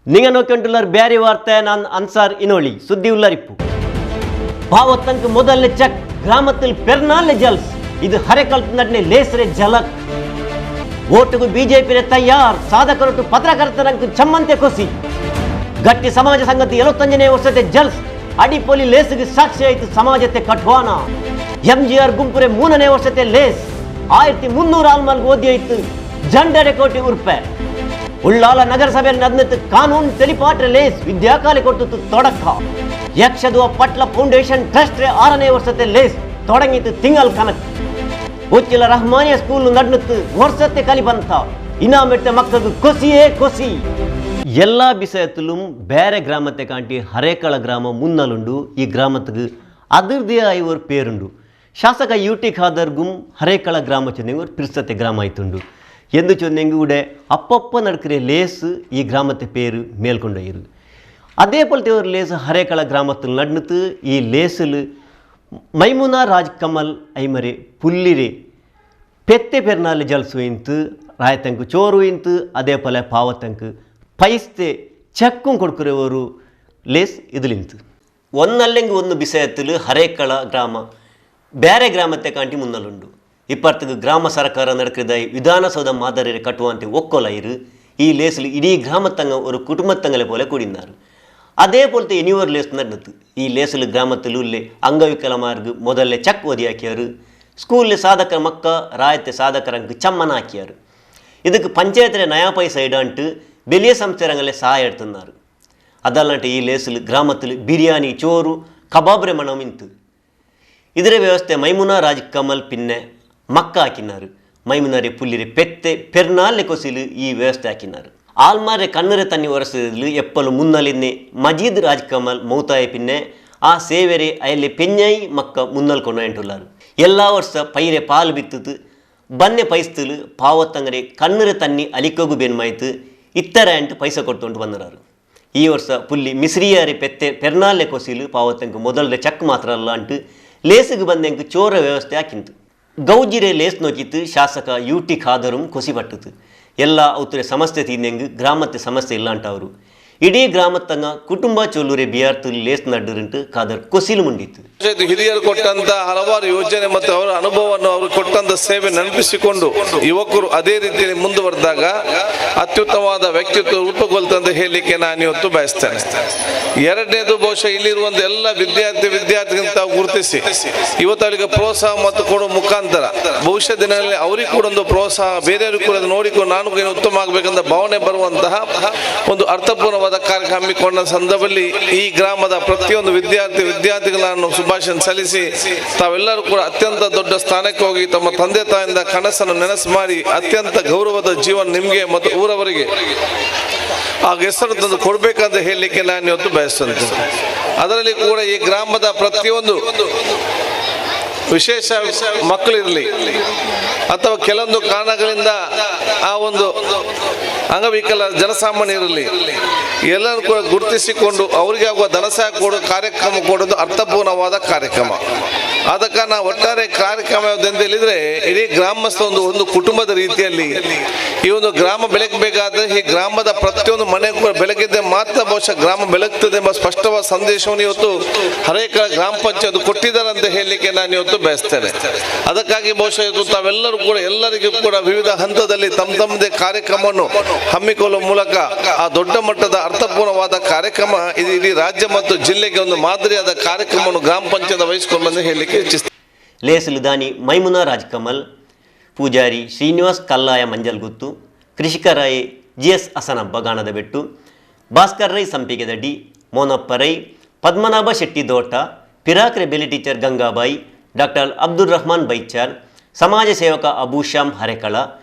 ನಿಂಗ ನೋಕೊಂಡುಲ್ಲರ್ ಬ್ಯಾರಿ ವಾರ್ತೆ ನಾನ್ ಅನ್ಸಾರ್ ಇನೋಳಿ ಸುದ್ದಿ ಉಲ್ಲರಿಪ್ಪು. ಭಾವತ್ತಂಕ್ ಮೊದಲನೇ ಚಕ್ ಗ್ರಾಮത്തിൽ ಪೆರ್ನಾಲೆ ಜಲ್ಸ್ ಇದು ಹರೆಕಲ್ತ ನಡ್ನೆ ಲೇಸ್ರೆ ಜಲಕ್. ಓಟುಗು ಬಿಜೆಪಿ ತಯಾರ್ ಸಾಧಕರೊಟ್ಟು ಪತ್ರಕರ್ತರಂಕ್ ಚಮ್ಮಂತೆ ಕೊಸಿ. ಗಟ್ಟಿ ಸಮಾಜ ಸಂಗತಿ 75ನೇ ವರ್ಷತೆ ಜಲ್ಸ್ ಅಡಿಪೊಲಿ ಲೇಸ್ಗೆ ಸಾಕ್ಷಿ ಆಯಿತು ಸಮಾಜತೆ ಕಟ್ವಾನ. ಎಂಜಿಆರ್ ಗುಂಪುರೆ 3ನೇ ವರ್ಷತೆ ಲೇಸ್ 1300 ಆಲ್ಮಲ್ಗೆ ಓದಿ ಆಯಿತು ಜಂಡರೆ ಕೋಟಿ ಉರ್ಪೆ. ಉಳ್ಳಾಲ ನಗರಸಭೆ ನದ್ನತ್ ಕಾನೂನು ತೆಲಿಪಾಟ್ರೆ ಲೇಸ್ ವಿದ್ಯಾಕಾಲಿ ಕೊಟ್ಟು ತೊಡಕ. ಯಕ್ಷದುವ ಪಟ್ಲ ಫೌಂಡೇಶನ್ ಟ್ರಸ್ಟ್ ರೇ 6ನೇ ವರ್ಷತೆ ಲೇಸ್ ತೊಡಗಿತ್ತು ತಿಂಗಲ್ ಕನಕ್. ಉಚ್ಚಿಲ ರಹಮಾನಿಯ ಸ್ಕೂಲ್ ನಡ್ನತ್ತು ವರ್ಷತೆ ಕಲಿಬಂತ ಇನಾಮೆಟ್ಟ ಮಕ್ಕಳು ಕೊಸಿಯೇ ಕೊಸಿ. ಎಲ್ಲ ಬಿಸಯತ್ತಲೂ ಬೇರೆ ಗ್ರಾಮത്തെ ಕಾಂಟಿ ಹರೇಕಳ ಗ್ರಾಮ ಮುನ್ನಲುಂಡು. ಈ ಗ್ರಾಮತ್ತಿಗೆ ಅದರದೇ ಆಯಿ ஒரு പേരുണ്ട്. ಶಾಸಕ ಯು ಟಿ ಖಾದರ್ಗುಂ ಹರೇಕಳ ಗ್ರಾಮ ಚೊನ್ನೆಂಗು ഒരു ಪಿರ್ಸತೆ ಗ್ರಾಮ ಆಯ್ತುಂಡು ಎಂದು ಚೊನ್ನೆಂಗು ಕೂಡ ಅಪ್ಪಪ್ಪ ನಡ್ಕರೆ ಲೇಸ್ ಈ ಗ್ರಾಮത്തെ പേര് മേൽക്കൊണ്ടു. അതേപോലത്തെ ഒരു ലേസ് ഹരേക്കള ಗ್ರಾಮത്തിൽ ನಡ್ನತ್ತು. ಈ ಲೇಸಲು ಮೈಮುನಾ ರಾಜ್ ಕಮಲ್ ಐಮರೆ ಪುಲ್ಲಿರೆ ಪೆತ್ತೆ ಪೆರ್ನಾಲಿ ಜಲ್ಸು ಇಂತು ರಾಯತಂಕು ಚೋರು ಇಂತು ಅದೇ ಪೊಲೆ ಪಾವತಂಕು ಪೈಸ್ತೆ ಚಕ್ಕು ಕೊಡ್ಕುರವರು ಲೇಸ್ ಇದಿಲಿಂತು. ಒಂದಲ್ಲೆಂಗು ಒಂದು ಬಿಸಯತ್ತಲು ಹರೇಕಳ ಗ್ರಾಮ ಬೇರೆ ಗ್ರಾಮത്തെ ಕಾಂಟಿ ಮುನ್ನಲುಂಡು. ಇಪ್ಪತ್ತಿಗೆ ಗ್ರಾಮ ಸರ್ಕಾರ ನಡಕಿದ ವಿಧಾನಸೌಧ ಮಾದರಿ ಕಟ್ಟುವಂತೆ ಒಕ್ಕೊಲ ಇರು. ಈ ಲೇಸಲು ಇಡೀ ಗ್ರಾಮತ್ತಂಗ ഒരു ಕುಟುಂಬತ್ತಂಗಲೆ ಪೋಲೆ ಕೂಡಿన్నారు. അതേ പോലത്തെ ഇനിയൊരു ലേസ് നടന്നത്. ഈ ലേസിൽ ഗ്രാമത്തിലുള്ളെ ಅಂಗವಿಕಲಮಾರ್ಗ್ ಮೊದಲೇ ಚಕ್ ಓದಿ ಹಾಕಿಯಾರು. ಸ್ಕೂಲ್ ಸಾಧಕರ ಮಕ್ಕ ರಾಯತೆ ಸಾಧಕರಂಗ್ ಚಮ್ಮನ ಹಾಕಿಯಾರು. ಇದಕ್ಕೆ ಪಂಚಾಯತ್ರೆ ನಯಾ ಪೈಸಾ ಇಡಂಟು ಬೆಲಿಯ ಸಂಸ್ಥೆರಂಗಲ್ಲೇ ಸಹಾಯ ಎಡ್ತುన్నారు. ಅದಲ್ಲಂಟೆ ಈ ಲೇಸಲು ಗ್ರಾಮത്തിൽ ಬಿರಿಯಾನಿ ಚೋರು ಕಬಾಬ್ರೆ ಮಣ ಮಿಂತು. ಇದರ ವ್ಯವಸ್ಥೆ ಮೈಮುನಾ ರಾಜ್ ಕಮಲ್ ಪಿನ್ನೆ ಮಕ್ಕ ಹಾಕಿನಾರು. ಮೈಮುನಾರೆ ಪುಲ್ಲಿರೆ ಪೆತ್ತೆ ಪೆರ್ನಾಲ್ಲೆ ಕೊಸಿಲು ಈ ವ್ಯವಸ್ಥೆ ಹಾಕಿನಾರು. ಆಲ್ಮಾರೆ ಕಣ್ಣರೆ ತನ್ನಿ ಒರೆಸಲು ಎಪ್ಪಲು ಮುನ್ನಲಿನ್ನೆ ಮಜೀದ್ ರಾಜ್ ಕಮಲ್ ಮೌತಾಯ ಪಿನ್ನೆ ಆ ಸೇವೆರೆ ಅಯಲ್ಲಿ ಪೆഞ്ഞೈ ಮಕ್ಕ ಮುನ್ನಲ್ ಕೊಂಡು ಎಂಟುಲ್ಲಾರು. ಎಲ್ಲ ವರ್ಷ ಪೈರೆ ಪಾಲು ಬಿತ್ತದು ಬನ್ನೆ ಪೈಸ್ತಲು ಪಾವತ್ತಂಗರೆ ಕಣ್ಣರೆ ತನ್ನಿ ಅಲಿಕೋಗು ಬೆನ್ಮಾಯ್ತು ಇತ್ತರ ಎಂಟು ಪೈಸೆ ಕೊಡ್ತುಂಟು ಬಂದರಾರು. ಈ ವರ್ಷ ಪುಲ್ಲಿ ಮಿಸ್ರಿಯಾರೆ ಪೆತ್ತೆ ಪೆರ್ನಾಲ್ಲೆ ಕೊಸಿಲು ಪಾವತ್ತಂಕು ಮೊದಲರೆ ಚಕ್ ಮಾತ್ರ ಅಲ್ಲ ಅಂಟು ಲೇಸಿಗೆ ಬಂದೆಂಕು ಚೋರ ವ್ಯವಸ್ಥೆ ಹಾಕಿಂತು. ಗೌಜಿರೆ ಲೇಸ್ ನೋಕಿತ್ತು ಶಾಸಕ ಯು ಟಿ ಖಾದரும் ಕೊಸಿ ಪಟ್ಟಿತು. ಎಲ್ಲ ಅವತ್ತರೆ ಸಮಸ್ಯೆ ತೀಂದೆಂಗು ಗ್ರಾಮത്തെ ಸಮಸ್ಯೆ ಇಲ್ಲ ಅಂಟ ಅವರು. ಇಡೀ ಗ್ರಾಮತ್ತಂಗ ಕುಟುಂಬ ಚೊಲ್ಲೂರೆ ಬಿಯಾರ್ತು ಲೇಸ್ ನಡ್ಡುರಂಟು ಖಾದರ್ ಕೊಸಿಲು ಮುಂಡಿತ್ತು. ಹಿರಿಯರು ಕೊಟ್ಟಂತ ಹಲವಾರು ಯೋಜನೆ ಮತ್ತು ಅವರ ಅನುಭವವನ್ನು, ಅವರು ಕೊಟ್ಟಂತ ಸೇವೆ ನೆನಪಿಸಿಕೊಂಡು ಯುವಕರು ಅದೇ ರೀತಿಯಲ್ಲಿ ಮುಂದುವರೆದಾಗ ಅತ್ಯುತ್ತಮವಾದ ವ್ಯಕ್ತಿತ್ವ ರೂಪುಗೊಳ್ತಂತ ಹೇಳಲಿಕ್ಕೆ ನಾನು ಇವತ್ತು ಬಯಸ್ತೇನೆ. ಎರಡನೇದು, ಬಹುಶಃ ಇಲ್ಲಿರುವಂತ ಎಲ್ಲ ವಿದ್ಯಾರ್ಥಿಗಳನ್ನ ತಾವು ಗುರುತಿಸಿ ಇವತ್ತು ಅವರಿಗೆ ಪ್ರೋತ್ಸಾಹ ಮತ್ತು ಕೊಡುವ ಮುಖಾಂತರ ಭವಿಷ್ಯ ದಿನಗಳಲ್ಲಿ ಅವರಿಗೆ ಕೂಡ ಒಂದು ಪ್ರೋತ್ಸಾಹ, ಬೇರೆಯವರು ಕೂಡ ನೋಡಿಕೊಂಡು ನಾನು ಏನು ಉತ್ತಮ ಆಗಬೇಕಂತ ಭಾವನೆ ಬರುವಂತಹ ಒಂದು ಅರ್ಥಪೂರ್ಣವಾದ ಕಾರ್ಯಕ್ರಮ ಹಮ್ಮಿಕೊಂಡ ಸಂದರ್ಭದಲ್ಲಿ ಈ ಗ್ರಾಮದ ಪ್ರತಿಯೊಂದು ವಿದ್ಯಾರ್ಥಿಗಳನ್ನು ಶುಭಾಶಯ ಸಲ್ಲಿಸಿ ತಾವೆಲ್ಲರೂ ಕೂಡ ಅತ್ಯಂತ ದೊಡ್ಡ ಸ್ಥಾನಕ್ಕೆ ಹೋಗಿ ತಮ್ಮ ತಂದೆ ತಾಯಿಂದ ಕನಸನ್ನು ನನಸು ಮಾಡಿ ಅತ್ಯಂತ ಗೌರವದ ಜೀವನ ನಿಮಗೆ ಮತ್ತು ಊರವರಿಗೆ ಆ ಹೆಸರು ತಂದು ಕೊಡಬೇಕಂತ ಹೇಳಲಿಕ್ಕೆ ನಾನು ಇವತ್ತು ಬಯಸ್ತೇನೆ. ಅದರಲ್ಲಿ ಕೂಡ ಈ ಗ್ರಾಮದ ಪ್ರತಿಯೊಂದು ವಿಶೇಷ ಮಕ್ಕಳಿರಲಿ ಅಥವಾ ಕೆಲವೊಂದು ಕಾರಣಗಳಿಂದ ಆ ಒಂದು ಅಂಗವಿಕಲ ಜನಸಾಮಾನ್ಯ ಇರಲಿ, ಎಲ್ಲರೂ ಕೂಡ ಗುರುತಿಸಿಕೊಂಡು ಅವರಿಗೆ ಆಗುವ ಧನಸಹಾಯ ಕೊಡುವ ಕಾರ್ಯಕ್ರಮ ಕೊಡೋದು ಅರ್ಥಪೂರ್ಣವಾದ ಕಾರ್ಯಕ್ರಮ. ಆದ ಕಾರಣ ಒಟ್ಟಾರೆ ಕಾರ್ಯಕ್ರಮ ಯಾವುದೆಂತ ಹೇಳಿದ್ರೆ, ಇಡೀ ಗ್ರಾಮಸ್ಥ ಒಂದು ಒಂದು ಕುಟುಂಬದ ರೀತಿಯಲ್ಲಿ ಈ ಒಂದು ಗ್ರಾಮ ಬೆಳಕಬೇಕಾದ್ರೆ ಈ ಗ್ರಾಮದ ಪ್ರತಿಯೊಂದು ಮನೆ ಕೂಡ ಬೆಳಕಿದ್ದೆ ಮಾತ್ರ ಬಹುಶಃ ಗ್ರಾಮ ಬೆಳಗ್ತದೆ ಎಂಬ ಸ್ಪಷ್ಟವಾದ ಸಂದೇಶವನ್ನು ಇವತ್ತು ಹರೇಕಳ ಗ್ರಾಮ ಪಂಚಾಯತ್ ಕೊಟ್ಟಿದ್ದಾರೆ ಅಂತ ಹೇಳಲಿಕ್ಕೆ ನಾನು ಇವತ್ತು ಬಯಸ್ತೇನೆ. ಅದಕ್ಕಾಗಿ ಬಹುಶಃ ಇವತ್ತು ತಾವೆಲ್ಲರೂ ಕೂಡ ಎಲ್ಲರಿಗೂ ಕೂಡ ವಿವಿಧ ಹಂತದಲ್ಲಿ ತಮ್ಮ ತಮ್ಮದೇ ಕಾರ್ಯಕ್ರಮವನ್ನು ಹಮ್ಮಿಕೊಳ್ಳುವ ಮೂಲಕ ಆ ದೊಡ್ಡ ಮಟ್ಟದ ಅರ್ಥಪೂರ್ಣವಾದ ಕಾರ್ಯಕ್ರಮ ಇದು ಇಡೀ ರಾಜ್ಯ ಮತ್ತು ಜಿಲ್ಲೆಗೆ ಒಂದು ಮಾದರಿಯಾದ ಕಾರ್ಯಕ್ರಮವನ್ನು ಗ್ರಾಮ ಪಂಚಾಯತ್ ವಹಿಸಿಕೊಂಡು ಬಂದು ಹೇಳಲಿಕ್ಕೆ ಇಚ್ಛಿಸ್ತೇನೆ. ಲೇಸಲು ದಾನಿ ಮೈಮುನಾ ರಾಜ್ ಕಮಲ್, ಪೂಜಾರಿ ಶ್ರೀನಿವಾಸ್ ಕಲ್ಲಾಯ ಮಂಜಲ್ಗುತ್ತು, ಕೃಷಿಕರಾಯಿ ಜಿ ಎಸ್ ಹಸನಬ್ಬ ಗಾಣದ ಬೆಟ್ಟು, ಭಾಸ್ಕರ್ ರೈ ಸಂಪಿಗೆದಡ್ಡಿ, ಮೋನಪ್ಪ ರೈ, ಪದ್ಮನಾಭ ಶೆಟ್ಟಿ ದೋಟ, ಪಿರಾಕ್ರೆ ಬೆಲಿ ಟೀಚರ್ ಗಂಗಾಬಾಯಿ, ಡಾಕ್ಟರ್ ಅಬ್ದುಲ್ ರಹಮಾನ್ ಬೈಚಾರ್, ಸಮಾಜ ಸೇವಕ ಅಬೂಶ್ಯಾಮ್ ಹರೇಕಳ,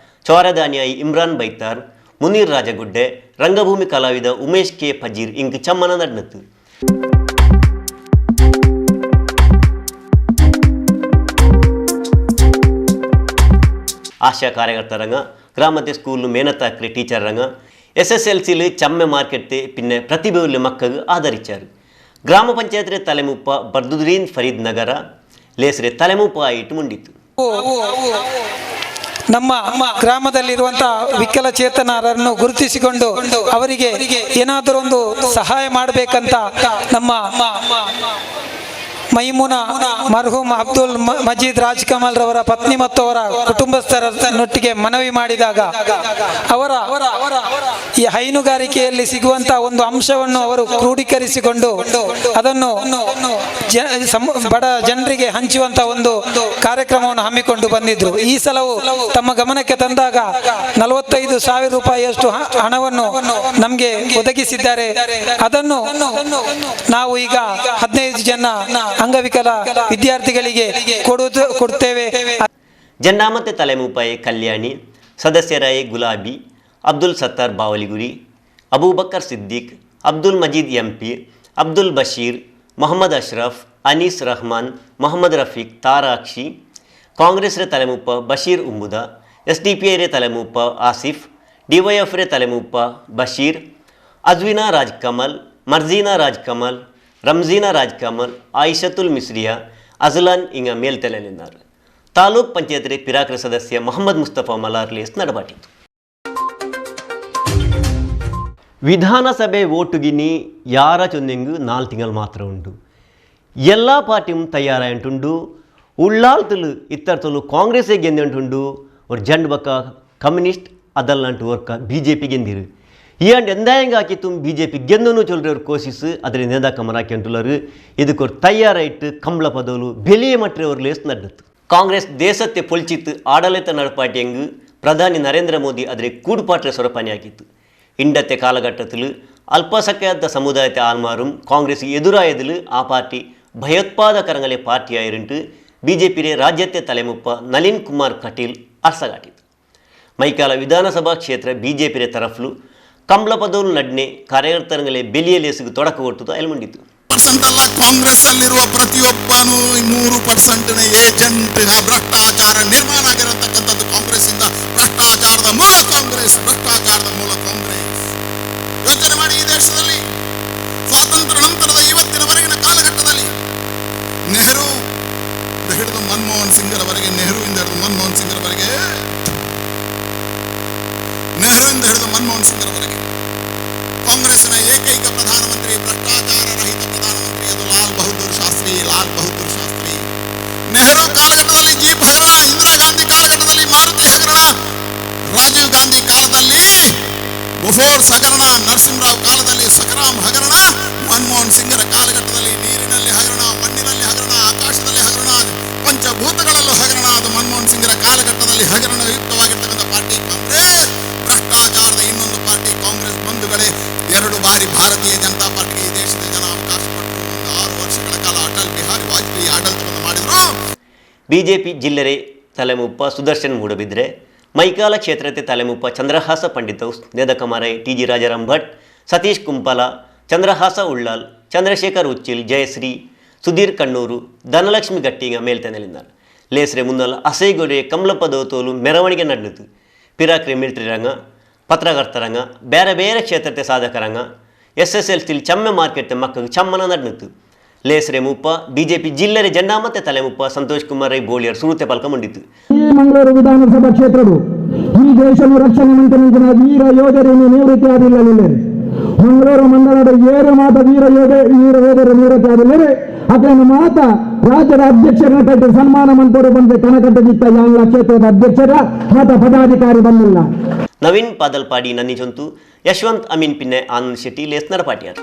ಚೌರದಾನಿಯಾಯಿ ಇಮ್ರಾನ್ ಬೈತಾರ್, ಮುನೀರ್ ರಾಜಗುಡ್ಡೆ, ರಂಗಭೂಮಿ ಕಲಾವಿದ ಉಮೇಶ್ ಕೆ ಫಜೀರ್ ಇಂಕ್ ಚಮ್ಮನ ನಡ್ನತ್ತು. ಆಶಾ ಕಾರ್ಯಕರ್ತರಂಗ, ಗ್ರಾಮത്തെ ಸ್ಕೂಲ್ ಮೇನತಾಕ್ರಿ ಟೀಚರ್ ರಂಗ, S S L ಸಿಲಿ ಚಮ್ಮೆ market ಪಿನ್ನೆ ಪ್ರತಿಭೆಯುಳ್ಳ ಮಕ್ಕಳು ಆಧರಿಚಾರು. ಗ್ರಾಮ ಪಂಚಾಯತ್ರೆ ತಲೆಮುಪ್ಪ ಬರ್ದುದ್ರೀನ್ ಫರೀದ್ ನಗರ ಲೇಸರೆ ತಲೆಮುಪ್ಪ ಆಯಿಟ್ಟು ಮುಂಡಿತ್ತು. ನಮ್ಮ ಗ್ರಾಮದಲ್ಲಿರುವಂತಹ ವಿಕಲಚೇತನರನ್ನು ಗುರುತಿಸಿಕೊಂಡು ಅವರಿಗೆ ಏನಾದರೂ ಒಂದು ಸಹಾಯ ಮಾಡಬೇಕಂತ ನಮ್ಮ ಮೈಮುನಾ ಮರ್ಹೂಮ್ ಅಬ್ದುಲ್ ಮಜೀದ್ ರಾಜ್ ಕಮಲ್ ರವರ ಪತ್ನಿ ಮತ್ತು ಅವರ ಕುಟುಂಬಸ್ಥರನ್ನೊಟ್ಟಿಗೆ ಮನವಿ ಮಾಡಿದಾಗ ಅವರ ಈ ಹೈನುಗಾರಿಕೆಯಲ್ಲಿ ಸಿಗುವಂತಹ ಒಂದು ಅಂಶವನ್ನು ಅವರು ಕ್ರೋಢೀಕರಿಸಿಕೊಂಡು ಅದನ್ನು ಬಡ ಜನರಿಗೆ ಹಂಚುವಂತಹ ಒಂದು ಕಾರ್ಯಕ್ರಮವನ್ನು ಹಮ್ಮಿಕೊಂಡು ಬಂದಿದ್ರು. ಈ ಸಲವು ತಮ್ಮ ಗಮನಕ್ಕೆ ತಂದಾಗ 45,000 ರೂಪಾಯಿಯಷ್ಟು ಹಣವನ್ನು ನಮಗೆ ಒದಗಿಸಿದ್ದಾರೆ. ಅದನ್ನು ನಾವು ಈಗ 15 ಜನ ಅಂಗವಿಕಲ ವಿದ್ಯಾರ್ಥಿಗಳಿಗೆ ಕೊಡ್ತೇವೆ. ಜನ್ನಾಮತೆ ತಲೆಮೂಪಾಯಿ ಕಲ್ಯಾಣಿ, ಸದಸ್ಯರಾಯಿ ಗುಲಾಬಿ, ಅಬ್ದುಲ್ ಸತ್ತಾರ್ ಬಾವಲಿಗುರಿ, ಅಬೂಬಕರ್ ಸಿದ್ದಿಕ್, ಅಬ್ದುಲ್ ಮಜೀದ್ ಎಂಪಿ, ಅಬ್ದುಲ್ ಬಶೀರ್, ಮೊಹಮ್ಮದ್ ಅಶ್ರಫ್, ಅನೀಸ್ ರಹಮಾನ್, ಮೊಹಮ್ಮದ್ ರಫೀಕ್, ತಾರಾಕ್ಷಿ, ಕಾಂಗ್ರೆಸ್ರ ತಲೆಮೂಪ ಬಶೀರ್ ಉಂಬುದ, S D P ಐರ ತಲೆಮೂಪ ಆಸಿಫ್, ಡಿವೈಎಫ್ರ ತಲೆಮೂಪ ಬಶೀರ್, ಅಜ್ವಿನಾ ರಾಜ್ ಕಮಲ್, ಮರ್ಜೀನಾ ರಾಜ್ ಕಮಲ್, ರಂಜೀನಾ ರಾಜ್ ಕಮಲ್, ಆಯಿಷತುಲ್ ಮಿಸ್ರಿಯಾ, ಅಜ್ಲಾನ್ ಇಂಗ ಮೇಲ್ತಲೆನಿన్నారు. ತಾಲೂಕ್ ಪಂಚಾಯತ್ ಪಿರಾಕ್ರ ಸದಸ್ಯ ಮೊಹಮ್ಮದ್ ಮುಸ್ತಫಾ ಮಲಾರ್ಲೇಸ್ ನಡಬಾಟಿತ್ತು. ವಿಧಾನಸಭೆ ಓಟುಗಿನಿ ಯಾರ ಚೊಂದೆಂಗು 4 ತಿಂಗಳು ಮಾತ್ರ ಉಂಟು. ಎಲ್ಲ ಪಾರ್ಟಿಯು ತಯಾರಾಯುಂಟುಂಡು. ಉಳ್ಳಾಲ್ತುಲು ಇತ್ತರ್ತಲು ಕಾಂಗ್ರೆಸ್ಸೇ ಗೆಂದುಂಟುಂಡು. ഒരു ಜಂಡ್ ಬಕ್ಕ ಕಮ್ಯುನಿಸ್ಟ್ ಅದಲ್ಲಾಂಟು ವರ್ಕ B J P ಗೆಂದಿರು. ಈ ಅಂಡ್ ಎಂದಾಯಂಗ ಹಾಕಿತ್ತು B J P ಗೆಂದನು ಚೊಲ್ರವ್ರ ಕೋಶಿಸ್ ಅದರ ನೇದಾಕ ಮರಾಕಿ ಅಂಟುಲ್ಲರು. ಇದಕ್ಕೆ ஒரு ತಯಾರಾಯಿಟ್ಟು ಕಂಬಳ ಪದಲು ಬೆಲಿಯ ಮಟ್ಟವರು ಲೇಸ್ ನಡ್ಡತ್ತು. ಕಾಂಗ್ರೆಸ್ ದೇಶತ್ತೆ ಪೊಲ್ಚಿತ್ತು ಆಡಳಿತ ನಡಪಾಟಿಯಂಗು ಪ್ರಧಾನಿ ನರೇಂದ್ರ ಮೋದಿ ಅದರ ಕೂಡುಪಾಟ್ರೆ ಸೊರಪಾನಿ ಆಗಿತ್ತು. ಇಂಡತ್ತೆ ಕಾಲಘಟ್ಟത്തിൽ ಅಲ್ಪಸಂಖ್ಯಾತ ಸಮುದಾಯത്തെ ಆಲ್ಮಾரும் ಕಾಂಗ್ರೆಸ್ ಎದುರಾಯದಿಲು ಆ ಪಾರ್ಟಿ ಭಯೋತ್ಪಾದಕರಂಗಲೆ ಪಾರ್ಟಿಯಾயிருಂಟು ಬಿಜೆಪಿ ರಾಜ್ಯത്തെ ತಲೆಮುಪ್ಪ ನಳಿನ್ ಕುಮಾರ್ ಕಟೀಲ್ ಅರ್ಸಗಾಟಿತ್ತು. ಮೈಕಾಲ ವಿಧಾನಸಭಾ ಕ್ಷೇತ್ರ ಬಿಜೆಪಿ ತರಫ್ಲು ಕಂಬಳ ಪದವು ನಡ್ನೆ ಕಾರ್ಯಕರ್ತರಂಗಲೆ ಬೆಲಿಯ ಲೇಸಿಗೆ ತೊಡಕು ಕೊಟ್ಟುದು ಅಲ್ಮುಂಡಿತ್ತು. ಪರ್ಸೆಂಟ್ ಅಲ್ಲ, ಕಾಂಗ್ರೆಸ್ ಅಲ್ಲಿರುವ ಪ್ರತಿಯೊಬ್ಬನು 100% ಏಜೆಂಟ್. ಭ್ರಷ್ಟಾಚಾರ ನಿರ್ಮಾಣ ಆಗಿರತಕ್ಕಂಥದ್ದು ಕಾಂಗ್ರೆಸ್ ಇಂದ. ಭ್ರಷ್ಟಾಚಾರದ ಮೂಲ ಕಾಂಗ್ರೆಸ್, ಭ್ರಷ್ಟಾಚಾರದ ಮೂಲ ಕಾಂಗ್ರೆಸ್. ಯೋಚನೆ ಮಾಡಿ, ಈ ದೇಶದಲ್ಲಿ ಸ್ವಾತಂತ್ರ್ಯ ನಂತರದ ಇವತ್ತಿನವರೆಗಿನ ಕಾಲಘಟ್ಟದಲ್ಲಿ ನೆಹರು ಹಿಡಿದು ಮನಮೋಹನ್ ಸಿಂಗ್ರವರೆಗೆ, ನೆಹರು ಇಂದ ಹಿಡಿದು ಮನಮೋಹನ್ ಸಿಂಗ್ರವರೆಗೆ, ನೆಹರು ಇಂದ ಹಿಡಿದು ಮನಮೋಹನ್ ಸಿಂಗ್ರವರೆಗೆ ಕಾಂಗ್ರೆಸ್ನ ಏಕೈಕ ಪ್ರಧಾನಮಂತ್ರಿ, ಭ್ರಷ್ಟಾಚಾರ ರಹಿತ ಪ್ರಧಾನಮಂತ್ರಿ ಅದು ಲಾಲ್ ಬಹದ್ದೂರ್ ಶಾಸ್ತ್ರಿ, ಲಾಲ್ ಬಹದ್ದೂರ್ ಶಾಸ್ತ್ರಿ. ನೆಹರು ಕಾಲಘಟ್ಟದಲ್ಲಿ ಜೀಪ್ ಹಗರಣ, ಇಂದಿರಾ ಗಾಂಧಿ ಕಾಲಘಟ್ಟದಲ್ಲಿ ಮಾರುತಿ ಹಗರಣ, ರಾಜೀವ್ ಗಾಂಧಿ ಕಾಲದಲ್ಲಿ ಬೊಫೋರ್ಸ್ ಹಗರಣ, ನರಸಿಂಹರಾವ್ ಕಾಲದಲ್ಲಿ ಸಖರಾಮ್ ಹಗರಣ, ಮನಮೋಹನ್ ಸಿಂಗ್ರ ಕಾಲಘಟ್ಟದಲ್ಲಿ ನೀರಿನಲ್ಲಿ ಹಗರಣ, ಮಣ್ಣಿನಲ್ಲಿ ಹಗರಣ, ಆಕಾಶದಲ್ಲಿ ಹಗರಣ, ಪಂಚಭೂತಗಳಲ್ಲೂ ಹಗರಣ. ಅದು ಮನಮೋಹನ್ ಸಿಂಗ್ರ ಕಾಲಘಟ್ಟದಲ್ಲಿ ಹಗರಣಯುಕ್ತವಾಗಿರ್ತಕ್ಕಂಥ ಪಾರ್ಟಿ ಕಾಂಗ್ರೆಸ್. ಭ್ರಷ್ಟಾಚಾರದ ಇನ್ನೊಂದು ಪಾರ್ಟಿ ಕಾಂಗ್ರೆಸ್. ಬಂಧುಗಳೇ, 2 ಬಾರಿ ಭಾರತೀಯ ಜನತಾ ಪಾರ್ಟಿಗೆ ಈ ದೇಶದ ಜನ ಅವಕಾಶ ಕೊಟ್ಟರು. ಒಂದು 6 ವರ್ಷಗಳ ಕಾಲ ಅಟಲ್ ಬಿಹಾರಿ ವಾಜಪೇಯಿ ಆಡಳಿತವನ್ನು ಮಾಡಿದರು. ಬಿಜೆಪಿ ಜಿಲ್ಲೆರೆ ತಲೆಮುಪ್ಪ ಸುದರ್ಶನ್ ಮೂಡಬಿದ್ರೆ, ಮೈಕಾಲ ಕ್ಷೇತ್ರತೆ ತಲೆಮುಪ್ಪ ಚಂದ್ರಹಾಸ ಪಂಡಿತ, ನೇದಕಮಾರೈ ಟಿ ಜಿ ರಾಜಾರಾಮ್ ಭಟ್, ಸತೀಶ್ ಕುಂಪಲ, ಚಂದ್ರಹಾಸ ಉಳ್ಳಾಲ್, ಚಂದ್ರಶೇಖರ್ ಉಚ್ಚಿಲ್, ಜಯಶ್ರೀ, ಸುಧೀರ್ ಕಣ್ಣೂರು, ಧನಲಕ್ಷ್ಮಿ ಗಟ್ಟಿಂಗ ಮೇಲ್ತೆನಲಿದ್ದಾರೆ. ಲೇಸ್ರೆ ಮುನ್ನಲ್ಲ ಅಸೈಗೊಡೆ ಕಮಲಪ್ಪ ದೋತೋಲು ಮೆರವಣಿಗೆ ನಡೆದಿತ್ತು. ಪಿರಾಕ್ರೆ ಮಿಲಿಟರಿ ರಂಗ, ಪತ್ರಕರ್ತರಂಗ, ಬೇರೆ ಬೇರೆ ಕ್ಷೇತ್ರತೆ ಸಾಧಕರಂಗ, S S L ಸಿಲ್ ಚಮ್ಮೆ ಮಾರ್ಕೆಟ್ ಮಕ್ಕಳು ಚಮ್ಮನ ನಡೆದಿತ್ತು. ಲೇಸ್ರೆ ಮುಪ್ಪ ಬಿಜೆಪಿ ಜಿಲ್ಲೆರೆ ಜೆಂಡಾ ಮತ್ತೆ ತಲೆಮುಪ್ಪ ಸಂತೋಷ್ ಕುಮಾರ್ ರೈ ಬೋಳಿಯರ್ ಸುರುತೆ ಪಲ್ಕ ಮುಂಡಿತ್ತು. ಈ ಮಂಗಳೂರು ವಿಧಾನಸಭಾ ಕ್ಷೇತ್ರದ ಈ ದೇಶದ ರಕ್ಷಣೆ ಮಂತ್ರಿ ವೀರ ಯೋಧರನ್ನು ನಿವೃತ್ತಿ ಆದಿಲ್ಲ. ಮಂಗಳೂರು ಮಂಡಲದ ಏರು ಮಾತ ವೀರ ಯೋಧ ವೀರ ಯೋಧರು ನಿವೃತ್ತಿ ಆದಿಲ್ಲರೆ ಅದನ್ನು ಮಾತ ರಾಜ್ಯದ ಅಧ್ಯಕ್ಷರನ್ನ ಕಟ್ಟಿ ಸನ್ಮಾನ ಮಂತ್ರಿ ಬಂದ ಕನಕಟ್ಟ ಎಲ್ಲ ಕ್ಷೇತ್ರದ ಅಧ್ಯಕ್ಷರ ಮಾತ ಪದಾಧಿಕಾರಿ ಬಂದಿಲ್ಲ. ನವೀನ್ ಪಾದಲ್ಪಾಡಿ ನನ್ನಿಚೊಂತು, ಯಶವಂತ್ ಅಮೀನ್ ಪಿನ್ನೆ ಆನಂದ್ ಶೆಟ್ಟಿ ಲೇಸ್ನರ ಪಾಟಿಯಾರ್.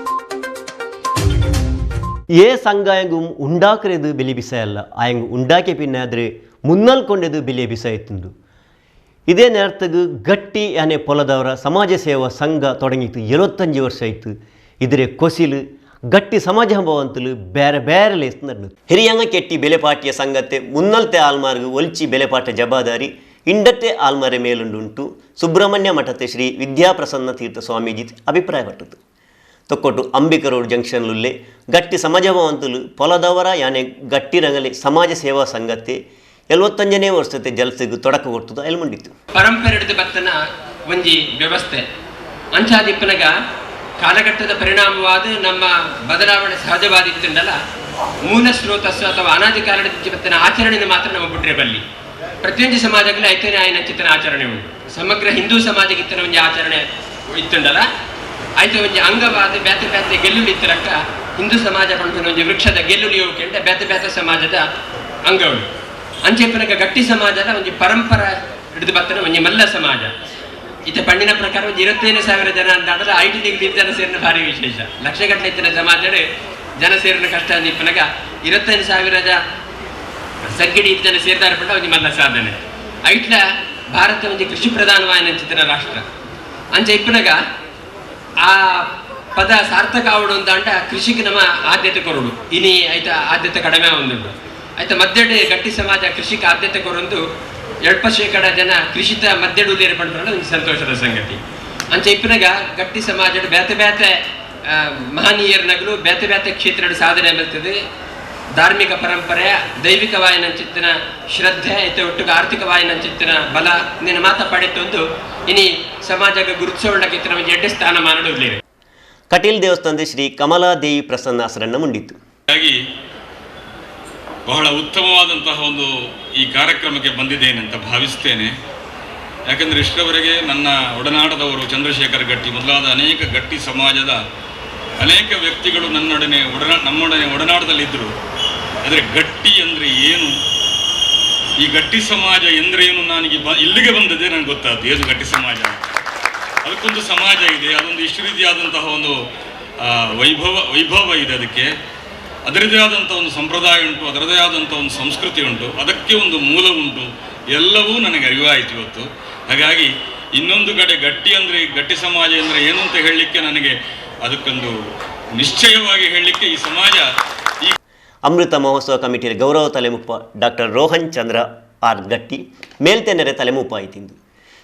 ಏ ಸಂಘಾಯಂಗು ಉಂಡಾಕರೆದು ಬೆಲೆ ಬಿಸಾಯಲ್ಲ, ಆಯಂಗು ಉಂಡಾಕೆ ಪಿನ್ನೆ ಆದರೆ ಮುನ್ನಲ್ಕೊಂಡೆದು ಬೆಲೆ ಬಿಸಾಯಿತ್ತುಂಡು. ಇದೇ ನೇರತಗು ಗಟ್ಟಿ ಯಾನೆ ಪೊಲದವರ ಸಮಾಜ ಸೇವಾ ಸಂಘ ತೊಡಗಿತ್ತು 75 ವರ್ಷ ಆಯಿತು. ಇದರ ಕೊಸಿಲು ಗಟ್ಟಿ ಸಮಾಜ ಹಂಬವಂತಲು ಬೇರೆ ಬೇರೆ ಲೇಸ್ ನಡ್ನು. ಹಿರಿಯಂಗ ಕೆಟ್ಟಿ ಬೆಲೆಪಾಟಿಯ ಸಂಗತೆ ಮುನ್ನಲ್ತೆ ಆಲ್ಮಾರ್ಗು ಒಲ್ಚಿ ಬೆಲೆಪಾಟ ಜವಾಬ್ದಾರಿ ಇಂಡತ್ತೆ ಆಲ್ಮಾರೆ ಮೇಲುಂಡುಂಟು ಸುಬ್ರಹ್ಮಣ್ಯ ಮಠತೆ ಶ್ರೀ ವಿದ್ಯಾಪ್ರಸನ್ನ ತೀರ್ಥ ಸ್ವಾಮೀಜಿ ಅಭಿಪ್ರಾಯಪಟ್ಟದ್ದು. ತೊಕ್ಕೊಟ್ಟು ಅಂಬಿಕ ರೋಡ್ ಜಂಕ್ಷನ್ಲುಲ್ಲೆ ಗಟ್ಟಿ ಸಮಾಜವಂತಲು ಪೊಲದವರ ಯಾನೆ ಗಟ್ಟಿ ರಂಗಲಿ ಸಮಾಜ ಸೇವಾ ಸಂಗತೆ 75ನೇ ವರ್ಷತೆ ಜಲಸೆಗು ತೊಡಕು ಕೊಟ್ಟದು ಎಲ್ಮುಂಡಿತ್ತು. ಪರಂಪರೆ ಹಿಡಿದು ಬತ್ತನ ಒಂಜಿ ವ್ಯವಸ್ಥೆ ಅಂಚಾದಿಪ್ಪನಗ ಕಾಲಘಟ್ಟದ ಪರಿಣಾಮವಾದ ನಮ್ಮ ಬದಲಾವಣೆ ಸಹಜವಾದಿತ್ತುಂಡಲ್ಲ ಮೂಲ ಸ್ರೋತಸ್ಸು ಅಥವಾ ಅನಾದಿ ಕಾಲದ ಬತ್ತನ ಆಚರಣೆಯನ್ನು ಮಾತ್ರ ನಮ್ಮ ಬಿಟ್ರೆ ಬಲ್ಲಿ. ಪ್ರತಿಯೊಂದು ಸಮಾಜಕ್ಕೂ ಐತನೇ ಆಯ್ನ ಚಿತ್ತನ ಆಚರಣೆ ಉಂಟು. ಸಮಗ್ರ ಹಿಂದೂ ಸಮಾಜಕ್ಕೆ ಇತ್ತನ ಒಂಜಿ ಆಚರಣೆ ಇತ್ತುಂಡಲ್ಲ ಆಯ್ತು ಒಂಜಿ ಅಂಗವಾದ ಬ್ಯಾತೆ ಬ್ಯಾತೆ ಗೆಲ್ಲುಲಿ ಇತ್ತರಕ್ಕ ಹಿಂದೂ ಸಮಾಜ ಪಂಪಿನ ಒಂಜಿ ವೃಕ್ಷದ ಗೆಲ್ಲುಲಿ ಹೋಗ್ಕೊಂಡ ಬ್ಯಾತೆ ಬ್ಯಾತೆ ಸಮಾಜದ ಅಂಗಗಳು. ಅಂಚೆಪ್ಪನಕ ಗಟ್ಟಿ ಸಮಾಜದ ಒಂಜಿ ಪರಂಪರೆ ಹಿಡಿದು ಬರ್ತದೆ ಒಂಜಿ ಮಲ್ಲ ಸಮಾಜ. ಇತ ಪಣ್ಣಿನ ಪ್ರಕಾರ ಒಂದು 25,000 ಜನ ಅಂತ ಆದ್ರೆ I T degree ಜನ ಸೇರಿನ ಭಾರಿ ವಿಶೇಷ. ಲಕ್ಷಗಟ್ಟಲೆ ಇತ್ತಿನ ಸಮಾಜ ಜನ ಸೇರಿನ ಕಷ್ಟ ಅಂದಿಪ್ಪನಗ 25,000 ಸಂಖ್ಯೆ ಜನ ಸೇರ್ದಾರ ಪಂಡ ಒಂಜಿ ಮಲ್ಲ ಸಾಧನೆ. ಐಟ್ಲ ಭಾರತ ಒಂಜಿ ಕೃಷಿ ಪ್ರಧಾನವಾದ ಚಿತ್ರ ರಾಷ್ಟ್ರ. ಅಂಚೆ ಇಪ್ಪನಗ ಆ ಪದ ಸಾರ್ಥಕ ಆವಡು ಅಂತ ಅಂಟ ಕೃಷಿಗೆ ನಮ್ಮ ಆದ್ಯತೆ ಕೊರಡು ಇನಿ ಆಯ್ತಾ ಆದ್ಯತೆ ಕಡಿಮೆ ಒಂದುಂಟು. ಆಯ್ತಾ ಮಧ್ಯೆ ಗಟ್ಟಿ ಸಮಾಜ ಕೃಷಿಗೆ ಆದ್ಯತೆ ಕೊರೊಂದು 70% ಜನ ಕೃಷಿತ ಮಧ್ಯಡುವುದೇರು ಪಂಡ್ರೆ ಒಂದು ಸಂತೋಷದ ಸಂಗತಿ. ಅಂಚೆ ಇಪ್ಪನಗ ಗಟ್ಟಿ ಸಮಾಜದ ಬೇತೆ ಬೇತೆ ಮಹನೀಯರ ನಗಲು ಬೇತೆ ಬೇತೆ ಕ್ಷೇತ್ರದ ಸಾಧನೆ ಬರ್ತದೆ. ಧಾರ್ಮಿಕ ಪರಂಪರೆ, ದೈವಿಕ ವಾಯನಂಚಿತ್ತಿನ ಶ್ರದ್ಧೆ, ಐತೆ ಒಟ್ಟಿಗೆ ಆರ್ಥಿಕ ವಾಯನಂಚಿತ್ತಿನ ಬಲ ನಿನ್ನ ಮಾತ ಪಡೆತೊಂದು ಇನಿ ಸಮಾಜಕ್ಕೆ ಗುರುತಿಸೋಳಕ್ಕೆ ನಮಗೆ ಎಡ್ಡೆ ಸ್ಥಾನಮಾನ ಇರಲಿದೆ. ಕಟೀಲ್ ದೇವಸ್ಥಾನದ ಶ್ರೀ ಕಮಲಾದೇವಿ ಪ್ರಸನ್ನಾಸರನ್ನ ಮುಂಡಿತು. ಹಾಗಾಗಿ ಬಹಳ ಉತ್ತಮವಾದಂತಹ ಒಂದು ಈ ಕಾರ್ಯಕ್ರಮಕ್ಕೆ ಬಂದಿದ್ದೇನೆ ಅಂತ ಭಾವಿಸ್ತೇನೆ. ಯಾಕೆಂದರೆ ಇಷ್ಟರವರೆಗೆ ನನ್ನ ಒಡನಾಟದವರು ಚಂದ್ರಶೇಖರ್ ಗಟ್ಟಿ ಮೊದಲಾದ ಅನೇಕ ಗಟ್ಟಿ ಸಮಾಜದ ಅನೇಕ ವ್ಯಕ್ತಿಗಳು ನನ್ನೊಡನೆ ನಮ್ಮೊಡನೆ ಒಡನಾಟದಲ್ಲಿದ್ದರು. ಆದರೆ ಗಟ್ಟಿ ಅಂದರೆ ಏನು, ಈ ಗಟ್ಟಿ ಸಮಾಜ ಎಂದರೇನು ನನಗೆ ಇಲ್ಲಿಗೆ ಬಂದದ್ದೇ ನನಗೆ ಗೊತ್ತಾಯ್ತು. ಏನು ಗಟ್ಟಿ ಸಮಾಜ, ಅದಕ್ಕೊಂದು ಸಮಾಜ ಇದೆ, ಅದೊಂದು ಇಷ್ಟು ರೀತಿಯಾದಂತಹ ಒಂದು ವೈಭವ ಇದೆ, ಅದಕ್ಕೆ ಅದರದೇ ಆದಂಥ ಒಂದು ಸಂಪ್ರದಾಯ ಉಂಟು, ಅದರದೇ ಆದಂಥ ಒಂದು ಸಂಸ್ಕೃತಿ ಉಂಟು, ಅದಕ್ಕೆ ಒಂದು ಮೂಲ ಉಂಟು, ಎಲ್ಲವೂ ನನಗೆ ಅರಿವಾಯಿತು ಇವತ್ತು. ಹಾಗಾಗಿ ಇನ್ನೊಂದು ಕಡೆ ಗಟ್ಟಿ ಅಂದರೆ ಗಟ್ಟಿ ಸಮಾಜ ಅಂದರೆ ಏನು ಅಂತ ಹೇಳಲಿಕ್ಕೆ ನನಗೆ ಅದಕ್ಕೊಂದು ನಿಶ್ಚಯವಾಗಿ ಹೇಳಲಿಕ್ಕೆ ಈ ಸಮಾಜ ಈ ಅಮೃತ ಮಹೋತ್ಸವ ಕಮಿಟಿಯ ಗೌರವ ತಲೆಮುಪ್ಪ ಡಾಕ್ಟರ್ ರೋಹನ್ ಚಂದ್ರ ಆರ್ ಗಟ್ಟಿ ಮೇಲ್ತೆನೆರೆ ತಲೆಮುಪ್ಪ ಆಯ್ತಿಂದು.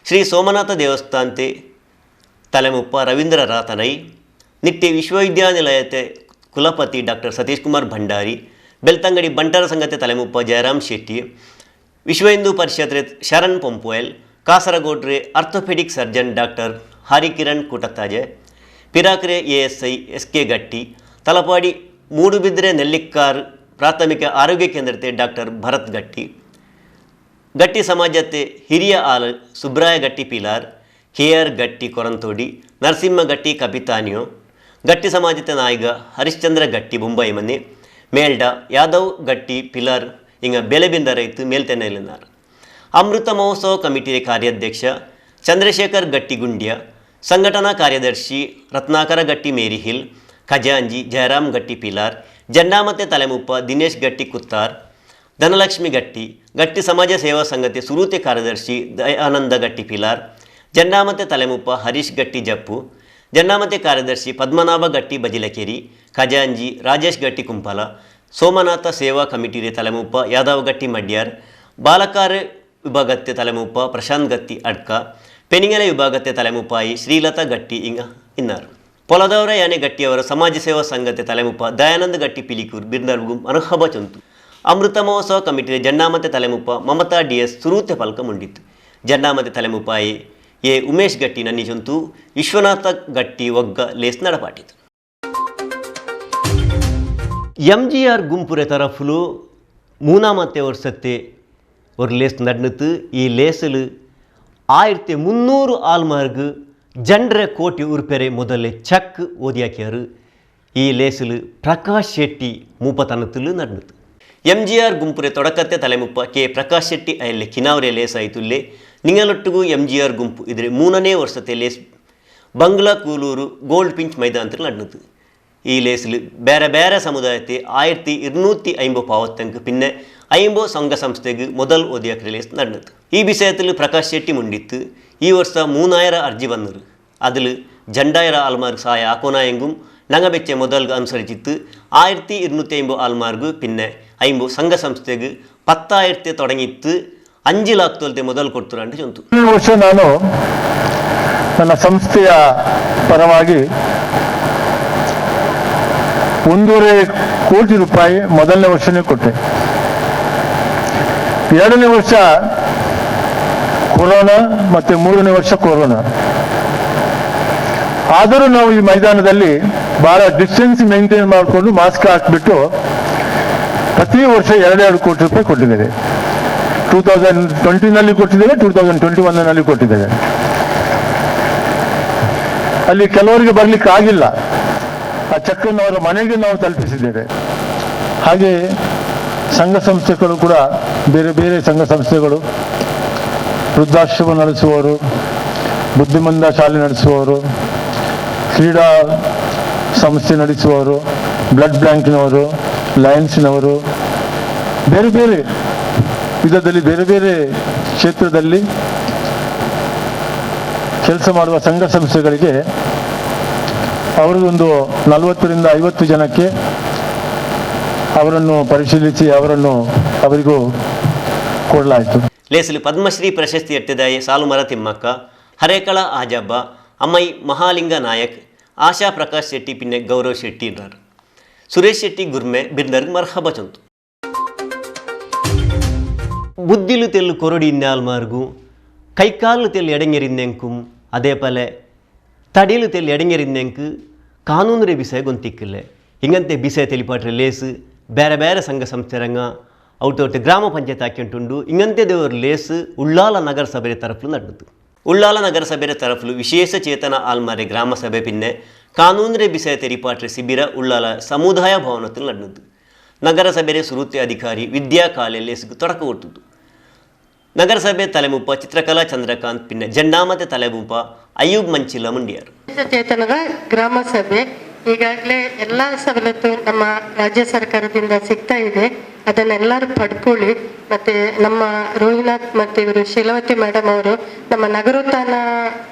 ಶ್ರೀ ಸೋಮನಾಥ ದೇವಸ್ಥಾನತೆ ತಲೆಮುಪ್ಪ ರವೀಂದ್ರ ರಾತನೈ, ನಿಟ್ಟೆ ವಿಶ್ವವಿದ್ಯಾನಿಲಯತೆ ಕುಲಪತಿ ಡಾಕ್ಟರ್ ಸತೀಶ್ ಕುಮಾರ್ ಭಂಡಾರಿ, ಬೆಳ್ತಂಗಡಿ ಬಂಟರ ಸಂಘತೆ ತಲೆಮುಪ್ಪ ಜಯರಾಮ್ ಶೆಟ್ಟಿ, ವಿಶ್ವ Hindu Parishad Sharan ಪಂಪೋಯಲ್, ಕಾಸರಗೋಡ್ರೆ orthopaedic surgeon doctor Harikiran Kootathaje, Pirakre ASI S K Gatti, Talapady Moodbidri Nellikkar ಪ್ರಾಥಮಿಕ ಆರೋಗ್ಯ ಕೇಂದ್ರತೆ ಡಾಕ್ಟರ್ ಭರತ್ ಗಟ್ಟಿ, ಗಟ್ಟಿ ಸಮಾಜತೆ ಹಿರಿಯ ಆಲ್ ಸುಬ್ರಾಯ ಗಟ್ಟಿ ಪಿಲಾರ್, ಕೆ ಆರ್ ಗಟ್ಟಿ ಕೊರಂತೋಡಿ, ನರಸಿಂಹ ಗಟ್ಟಿ ಕಪಿತಾನಿಯೋ, ಗಟ್ಟಿ ಸಮಾಜತೆ ನಾಯಕ ಹರಿಶ್ಚಂದ್ರ ಗಟ್ಟಿ ಬೊಂಬೈ ಮನೆ, ಮೇಲ್ಡ ಯಾದವ್ ಗಟ್ಟಿ ಪಿಲಾರ್ ಹಿಂಗ ಬೆಲೆಬಿಂದ ರೈತು ಮೇಲ್ತೆನೆಲಿನಾರ್. ಅಮೃತ ಮಹೋತ್ಸವ ಕಮಿಟಿಯ ಕಾರ್ಯಾಧ್ಯಕ್ಷ ಚಂದ್ರಶೇಖರ್ ಗಟ್ಟಿ ಗುಂಡ್ಯ, ಸಂಘಟನಾ ಕಾರ್ಯದರ್ಶಿ ರತ್ನಾಕರ ಗಟ್ಟಿ ಮೇರಿಹಿಲ್, ಖಜಾಂಜಿ ಜಯರಾಮ್ ಗಟ್ಟಿ ಪಿಲಾರ್, ಜಂಡಾಮತೆ ತಲೆಮುಪ್ಪ ದಿನೇಶ್ ಗಟ್ಟಿ ಕುತ್ತಾರ್, ಧನಲಕ್ಷ್ಮಿ ಗಟ್ಟಿ, ಗಟ್ಟಿ ಸಮಾಜ ಸೇವಾ ಸಂಘತೆ ಸುರೂತೆ ಕಾರ್ಯದರ್ಶಿ ದಯಾನಂದ ಗಟ್ಟಿ ಪಿಲಾರ್, ಜಂಡಾಮತೆ ತಲೆಮುಪ್ಪ ಹರೀಶ್ ಗಟ್ಟಿ ಜಪ್ಪು, ಜಂಡಾಮತೆ ಕಾರ್ಯದರ್ಶಿ ಪದ್ಮನಾಭ ಗಟ್ಟಿ ಬಜಿಲಕೆರಿ, ಖಜಾಂಜಿ ರಾಜೇಶ್ ಗಟ್ಟಿ ಕುಂಪಲ, ಸೋಮನಾಥ ಸೇವಾ ಕಮಿಟಿ ತಲೆಮುಪ್ಪ ಯಾದವ್ ಗಟ್ಟಿ ಮಡ್ಯಾರ್, ಬಾಲಕಾರ ವಿಭಾಗತ್ತೆ ತಲೆಮುಪ್ಪ ಪ್ರಶಾಂತ್ ಗಟ್ಟಿ ಅಡ್ಕ, ಪೆನಿಂಗಲೆ ವಿಭಾಗತ್ತೆ ತಲೆಮುಪ್ಪಾಯಿ ಶ್ರೀಲತಾ ಗಟ್ಟಿ ಇಂಗ ಇನ್ನಾರು. ಪೊಲದವರ ಯಾನೆ ಗಟ್ಟಿಯವರ ಸಮಾಜ ಸೇವಾ ಸಂಘತೆ ತಲೆಮುಪ್ಪ ದಯಾನಂದ ಗಟ್ಟಿ ಪಿಲಿಕೂರ್ ಬಿರ್ನರ್ಗು ಅನುಹಬ ಚೊಂತು. ಅಮೃತ ಮಹೋತ್ಸವ ಕಮಿಟಿಯ ಜಂಡಾಮತೆ ತಲೆಮುಪ್ಪ ಮಮತಾ ಡಿ ಎಸ್ ಸುರೂತೆ ಪಲ್ಕ ಮುಂಡಿತ್ತು. ಜಂಡಾಮತೆ ತಲೆಮುಪ್ಪಾಯಿ ಎ ಉಮೇಶ್ ಗಟ್ಟಿ ನನ್ನಿ ಚೊಂತು, ವಿಶ್ವನಾಥ ಗಟ್ಟಿ ಒಗ್ಗ ಲೇಸ್ ನಡಪಾಟಿತು. ಎಂಜಿಆರ್ ಗುಂಪುರೆ ತರಫುಲು ಮೂನಾಮತ್ತೆ ವರ್ಷತ್ತೆ ஒரு ಲೇಸ್ நடந்துத்து. ಈ ಲೇಸಲು 1300 ಆಲ್ಮಾರ್ಗ್ ಜನರ ಕೋಟಿ ಉರ್ಪೆರೆ ಮೊದಲೇ ಚಕ್ ಓದಿಯಾಕ್ಯಾರು. ಈ ಲೇಸಲು ಪ್ರಕಾಶ್ ಶೆಟ್ಟಿ ಮೂಪತನತಲು ನಡೆದಿತ್ತು. M G R ಗುಂಪುರೆ ತೊಡಕತ್ತೆ ತಲೆಮುಪ್ಪ ಕೆ ಪ್ರಕಾಶ್ ಶೆಟ್ಟಿ ಅಯಲ್ಲಿ ಕಿನಾವರೆ ಲೇಸ್ ಆಯಿತುಲ್ಲೇ ನಿಂಗಲೊಟ್ಟಿಗೂ M G R ಗುಂಪು ಇದ್ರೆ 3ನೇ ವರ್ಷತೆ ಲೇಸ್ ಬಂಗ್ಲಾ ಕೂಲೂರು ಗೋಲ್ಡ್ ಪಿಂಚ್ ಮೈದಾನത്തിൽ ನಡೆದಿತ್ತು. ಈ ಲೇಸಲು ಬೇರೆ ಬೇರೆ ಸಮುದಾಯത്തെ 1250 ಪಾವತ್ತಂಕ್ പിന്നെ 50 ಸಂಘ ಸಂಸ್ಥೆಗೆ ಮೊದಲು ಓದಿಯಾಕ್ರೆ ಲೇಸ್ ನಡೆದಿತ್ತು. ಈ ವಿಷಯದಲ್ಲಿ ಪ್ರಕಾಶ್ ಶೆಟ್ಟಿ ಮುಂಡಿತ್ತು. ಈ ವರ್ಷ 3000 ಅರ್ಜಿ ಬಂದರು. അതിൽ 2000 ആൾമാർക്ക് സഹായ ആക്കോനായെങ്കും നങ്ങ വെച്ച മുതൽ അനുസരിച്ചിട്ട് 1250 ആൾമാർക്ക് പിന്നെ 50 സംഘ സംಸ್ಥೆಗೆ 10,000 തുടങ്ങിയിട്ട് 5 ಲಾಕ್ತೋಲ್ತೆ ಮೊದಲು ಕೊಡ್ತಾರಂತ ಚೊಂತು. ಈ ವರ್ಷ ನಾನು ನನ್ನ ಸಂಸ್ಥೆಯ ಪರವಾಗಿ 1.5 ಕೋಟಿ ರೂಪಾಯಿ ಮೊದಲನೇ ವರ್ಷನೇ ಕೊಟ್ಟೆ. ಎರಡನೇ ವರ್ಷ ಕೊರೋನಾ ಮತ್ತು ಮೂರನೇ ವರ್ಷ ಕೊರೋನಾ. ಆದರೂ ನಾವು ಈ ಮೈದಾನದಲ್ಲಿ ಬಹಳ ಡಿಸ್ಟೆನ್ಸ್ ಮೇಂಟೈನ್ ಮಾಡಿಕೊಂಡು ಮಾಸ್ಕ್ ಹಾಕಿಬಿಟ್ಟು ಪ್ರತಿ ವರ್ಷ 2-2 ಕೋಟಿ ರೂಪಾಯಿ ಕೊಟ್ಟಿದ್ದೇವೆ. 2020ನಲ್ಲಿ ಕೊಟ್ಟಿದ್ದೇವೆ, 2021ನಲ್ಲಿ ಕೊಟ್ಟಿದ್ದೇವೆ. ಅಲ್ಲಿ ಕೆಲವರಿಗೆ ಬರಲಿಕ್ಕೆ ಆಗಿಲ್ಲ, ಆ ಚೆಕ್ಕನ್ನು ಅವರ ಮನೆಗೆ ನಾವು ತಲುಪಿಸಿದ್ದೇವೆ. ಹಾಗೆ ಸಂಘ ಸಂಸ್ಥೆಗಳು ಕೂಡ, ಬೇರೆ ಬೇರೆ ಸಂಘ ಸಂಸ್ಥೆಗಳು, ವೃದ್ಧಾಶ್ರಮ ನಡೆಸುವವರು, ಬುದ್ಧಿಮಂದ ಶಾಲೆ ನಡೆಸುವವರು, ಕ್ರೀಡಾ ಸಂಸ್ಥೆ ನಡೆಸುವವರು, ಬ್ಲಡ್ ಬ್ಯಾಂಕ್ನವರು, ಲಯನ್ಸ್ನವರು, ಬೇರೆ ಬೇರೆ ವಿಧದಲ್ಲಿ ಬೇರೆ ಬೇರೆ ಕ್ಷೇತ್ರದಲ್ಲಿ ಕೆಲಸ ಮಾಡುವ ಸಂಘ ಸಂಸ್ಥೆಗಳಿಗೆ ಅವರಿಗೊಂದು 40 ರಿಂದ 50 ಜನಕ್ಕೆ ಅವರನ್ನು ಪರಿಶೀಲಿಸಿ ಅವರನ್ನು ಅವರಿಗೂ ಕೊಡಲಾಯಿತು. ಲೇಸಲು ಪದ್ಮಶ್ರೀ ಪ್ರಶಸ್ತಿ ಎತ್ತಿದಾಯಿ ಸಾಲುಮರ ತಿಮ್ಮಕ್ಕ, ಹರೇಕಳ ಆಜಬ್ಬ, ಅಮ್ಮೈ ಮಹಾಲಿಂಗ ನಾಯಕ್, ಆಶಾ ಪ್ರಕಾಶ್ ಶೆಟ್ಟಿ ಪಿನ್ನೆ ಗೌರವ್ ಶೆಟ್ಟಿ ಇದ್ದಾರೆ. ಸುರೇಶ್ ಶೆಟ್ಟಿ ಗುರ್ಮೆ ಬಿರ್ದರ್ಗ್ ಮರ್ಹಬ ಚಂತು. ಬುದ್ಧಿಲು ತೆಲ್ಲು ಕೊರಡಿ ಇನ್ನಾಲ್ಮಾರ್ಗು, ಕೈಕಾಲು ತೆಲ್ಲು ಎಡಂಗೆರಿಂದೆಂಕುಂ, ಅದೇ ಪಲೆ ತಡಿಲು ತೆಲ್ಲು ಎಡಂಗೆರಿಂದೆಂಕು ಕಾನೂನು ಬಿಸೆ ಗೊಂತಿಕ್ಕಿಲ್ಲ. ಹಿಂಗಂತೆ ಬಿಸೆ ತೆಲಿಪಾಟ್ರೆ ಲೇಸು ಬೇರೆ ಬೇರೆ ಸಂಘ ಸಂಸ್ಥೆರಂಗ ಔಟೋಟ್ ಗ್ರಾಮ ಪಂಚಾಯತ್ ಹಾಕಿಂಟುಂಡು. ಹಿಂಗಂತೆ ದೇವರು ಲೇಸು ಉಳ್ಳಾಲ ನಗರಸಭೆಯ ತರಫು ನಡೆದು. ಉಳ್ಳಾಲ ನಗರಸಭೆಯ ತರಫು ವಿಶೇಷ ಚೇತನ ಆಲ್ಮಾರೆ ಗ್ರಾಮ ಸಭೆ ಪಿನ್ನೆ ಕಾನೂನರೆ ಬಿಸೆ ತೆರಿಪಾಟ್ರೆ ಶಿಬಿರ ಉಳ್ಳಾಲ ಸಮುದಾಯ ಭವನದಲ್ಲಿ ನಡೆದು. ನಗರಸಭೆಯ ಸುರೂತಿ ಅಧಿಕಾರಿ ವಿದ್ಯಾ ಕಾಲೆ ಲೇಸುಗೆ ತೊಡಕ ಕೊಟ್ಟದ್ದು. ನಗರಸಭೆ ತಲೆಮುಪ್ಪ ಚಿತ್ರಕಲಾ ಚಂದ್ರಕಾಂತ್ ಪಿನ್ನೆ ಜಂಡಾಮತೆ ತಲೆಮುಪ್ಪ ಅಯ್ಯೂಬ್ ಮಂಚಿಲ ಮುಂಡಿಯಾರು. ಚೇತನದ ಗ್ರಾಮ ಸಭೆ ಈಗಾಗಲೇ ಎಲ್ಲ ಸವಲತ್ತು ನಮ್ಮ ರಾಜ್ಯ ಸರ್ಕಾರದಿಂದ ಸಿಗ್ತಾ ಇದೆ, ಅದನ್ನೆಲ್ಲರೂ ಪಡ್ಕೊಳ್ಳಿ. ಮತ್ತೆ ನಮ್ಮ ರೋಹಿನಾಥ್ ಮತ್ತು ಇವರು ಶೀಲವತಿ ಮೇಡಮ್ ಅವರು ನಮ್ಮ ನಗರೋತ್ಥಾನ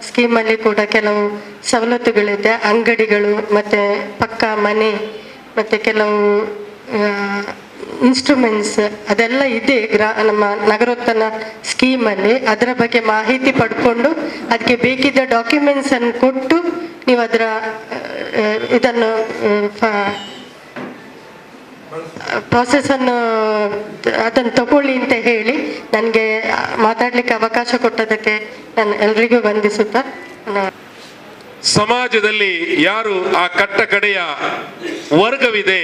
ಸ್ಕೀಮಲ್ಲಿ ಕೂಡ ಕೆಲವು ಸವಲತ್ತುಗಳಿದೆ, ಅಂಗಡಿಗಳು ಮತ್ತು ಪಕ್ಕಾ ಮನೆ ಮತ್ತು ಕೆಲವು ಇನ್ಸ್ಟ್ರೂಮೆಂಟ್ಸ್ ಅದೆಲ್ಲ ಇದೆ ನಮ್ಮ ನಗರೋತ್ಥಾನ ಸ್ಕೀಮಲ್ಲಿ. ಅದರ ಬಗ್ಗೆ ಮಾಹಿತಿ ಪಡ್ಕೊಂಡು ಅದಕ್ಕೆ ಬೇಕಿದ್ದ ಡಾಕ್ಯುಮೆಂಟ್ಸನ್ನು ಕೊಟ್ಟು ನೀವು ಅದರ ಇದನ್ನು ಪ್ರಾಸೆಸನ್ನು ಅದನ್ನು ತಗೊಳ್ಳಿ ಅಂತ ಹೇಳಿ ನನಗೆ ಮಾತಾಡಲಿಕ್ಕೆ ಅವಕಾಶ ಕೊಟ್ಟದಕ್ಕೆ ನಾನು ಎಲ್ರಿಗೂ ವಂದಿಸುತ್ತಾ. ಸಮಾಜದಲ್ಲಿ ಯಾರು ಆ ಕಟ್ಟ ಕಡೆಯ ವರ್ಗವಿದೆ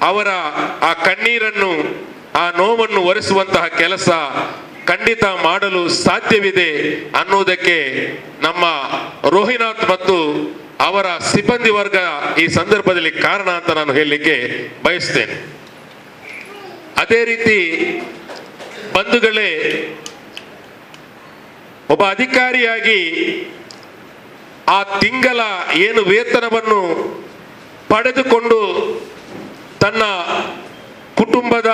ಅವರ ಆ ಕಣ್ಣೀರನ್ನು, ಆ ನೋವನ್ನು ಒರೆಸುವಂತಹ ಕೆಲಸ ಖಂಡಿತ ಮಾಡಲು ಸಾಧ್ಯವಿದೆ ಅನ್ನುವುದಕ್ಕೆ ನಮ್ಮ ರೋಹಿನಾಥ್ ಮತ್ತು ಅವರ ಸಿಬ್ಬಂದಿ ವರ್ಗ ಈ ಸಂದರ್ಭದಲ್ಲಿ ಕಾರಣ ಅಂತ ನಾನು ಹೇಳಲಿಕ್ಕೆ ಬಯಸ್ತೇನೆ. ಅದೇ ರೀತಿ ಬಂಧುಗಳೇ, ಒಬ್ಬ ಅಧಿಕಾರಿಯಾಗಿ ಆ ತಿಂಗಳ ಏನು ವೇತನವನ್ನು ಪಡೆದುಕೊಂಡು ತನ್ನ ಕುಟುಂಬದ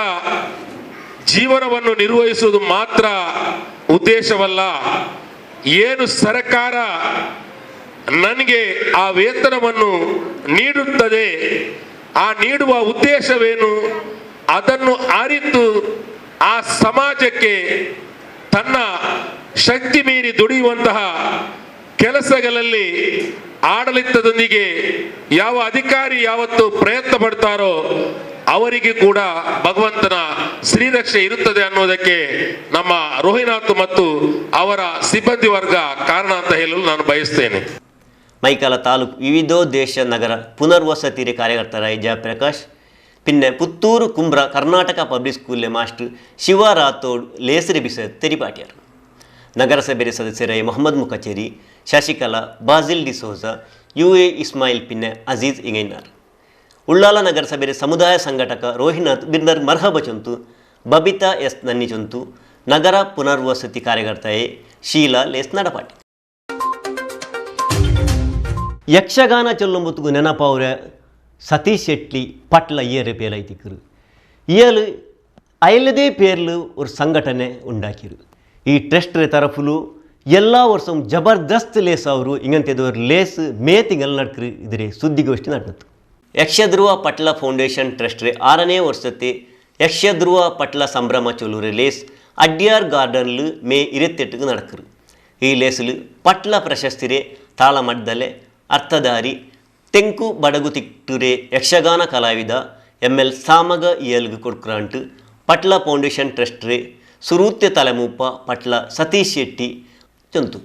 ಜೀವನವನ್ನು ನಿರ್ವಹಿಸುವುದು ಮಾತ್ರ ಉದ್ದೇಶವಲ್ಲ, ಏನು ಸರ್ಕಾರ ನನಗೆ ಆ ವೇತನವನ್ನು ನೀಡುತ್ತದೆ, ಆ ನೀಡುವ ಉದ್ದೇಶವೇನು ಅದನ್ನು ಅರಿತು ಆ ಸಮಾಜಕ್ಕೆ ತನ್ನ ಶಕ್ತಿ ಮೀರಿ ದುಡಿಯುವಂತಹ ಕೆಲಸಗಳಲ್ಲಿ ಆಡಳಿತದೊಂದಿಗೆ ಯಾವ ಅಧಿಕಾರಿ ಯಾವತ್ತು ಪ್ರಯತ್ನ ಪಡ್ತಾರೋ ಅವರಿಗೆ ಕೂಡ ಭಗವಂತನ ಶ್ರೀರಕ್ಷೆ ಇರುತ್ತದೆ ಅನ್ನೋದಕ್ಕೆ ನಮ್ಮ ರೋಹಿನಾಥ್ ಮತ್ತು ಅವರ ಸಿಬ್ಬಂದಿ ವರ್ಗ ಕಾರಣ ಅಂತ ಹೇಳಲು ನಾನು ಬಯಸ್ತೇನೆ. ಮೈಕಾಲ ತಾಲೂಕು ವಿವಿಧೋದ್ದೇಶ ನಗರ ಪುನರ್ವಸತಿ ಕಾರ್ಯಕರ್ತರಾಯ ಜಯಪ್ರಕಾಶ್ ಪಿನ್ನೆ ಪುತ್ತೂರು ಕುಂಬ್ರ ಕರ್ನಾಟಕ ಪಬ್ಲಿಕ್ ಸ್ಕೂಲ್ಲೆ ಮಾಸ್ಟರ್ ಶಿವ ರಾಥೋಡ್ ಲೇಸರಿ ಬಿಸ ತೆರಿಪಾಟ್ಯಾರು. ನಗರಸಭೆ ಸದಸ್ಯರಾಯ ಮೊಹಮ್ಮದ್ ಮುಖಚೇರಿ, ಶಶಿಕಲಾ, ಬಾಜಿಲ್ ಡಿಸೋಜಾ, ಯು ಎ ಇಸ್ಮಾಯಿಲ್ ಪಿನ್ನೆ ಅಜೀಜ್ ಇಂಗೈನಾರ್. ಉಳ್ಳಾಲ ನಗರಸಭೆ ಸಮುದಾಯ ಸಂಘಟಕ ರೋಹಿನಾಥ್ ಬಿರ್ದರ್ ಮರ್ಹಬ ಚೊಂತು, ಬಬಿತಾ ಎಸ್ ನನ್ನಿ ಚೊಂತು, ನಗರ ಪುನರ್ವಸತಿ ಕಾರ್ಯಕರ್ತೆಯೇ ಶೀಲಾ ಲೇಸ್ ನಡಪಾಟಿ. ಯಕ್ಷಗಾನ ಚೊಲ್ಲೊಂಬತ್ತುಗು ನೆನಪಾವ್ರೆ ಸತೀಶ್ ಶೆಟ್ಟಿ ಪಟ್ಲ ಇಯರೆ ಪೇಲೈತಿಕ್ಕರು. ಇಯಲು ಅಯಲದೇ ಪೇರ್ಲು ಒಂದು ಸಂಘಟನೆ ಉಂಡಾಕಿರು. ಈ ಟ್ರಸ್ಟ್ರ ತರಫುಲು ಎಲ್ಲ ವರ್ಷ ಜಬರ್ದಸ್ತ್ ಲೇಸ್ ಅವರು ಇಂಗಂತೆದವರು ಲೇಸ್ ಮೇ ತಿಂಗಳು ನಡ್ಕರು ಇದ್ರೆ ಸುದ್ದಿಗೋಷ್ಠಿ ನಡೆದಿತ್ತು. ಯಕ್ಷಧ್ರುವ ಪಟ್ಲ ಫೌಂಡೇಶನ್ ಟ್ರಸ್ಟ್ರೆ 6ನೇ ವರ್ಷത്തെ ಯಕ್ಷಧ್ರುವ ಪಟ್ಲ ಸಂಭ್ರಮ ಚೊಲೂರು ಲೇಸ್ ಅಡ್ಯಾರ್ ಗಾರ್ಡನ್ಲು ಮೇ 28ಕ್ಕೆ നടക്കರು. ಈ ಲೇಸಲು ಪಟ್ಲ ಪ್ರಶಸ್ತಿರೆ ತಾಳಮದ್ದಲೆ ಅರ್ಥಧಾರಿ ತೆಂಕು ಬಡಗು ತಿಟ್ಟುರೆ ಯಕ್ಷಗಾನ ಕಲಾವಿದ ಎಮ್ ಎಲ್ ಸಾಮಗ ಇಯಲ್ಗು ಕೊಡ್ಕ್ರಾಂಟು ಪಟ್ಲ ಫೌಂಡೇಶನ್ ಟ್ರಸ್ಟ್ರೆ ಸುರೂತ್ಯ ತಲೆಮೂಪ ಪಟ್ಲ ಸತೀಶ್ ಶೆಟ್ಟಿ ಚಂತು.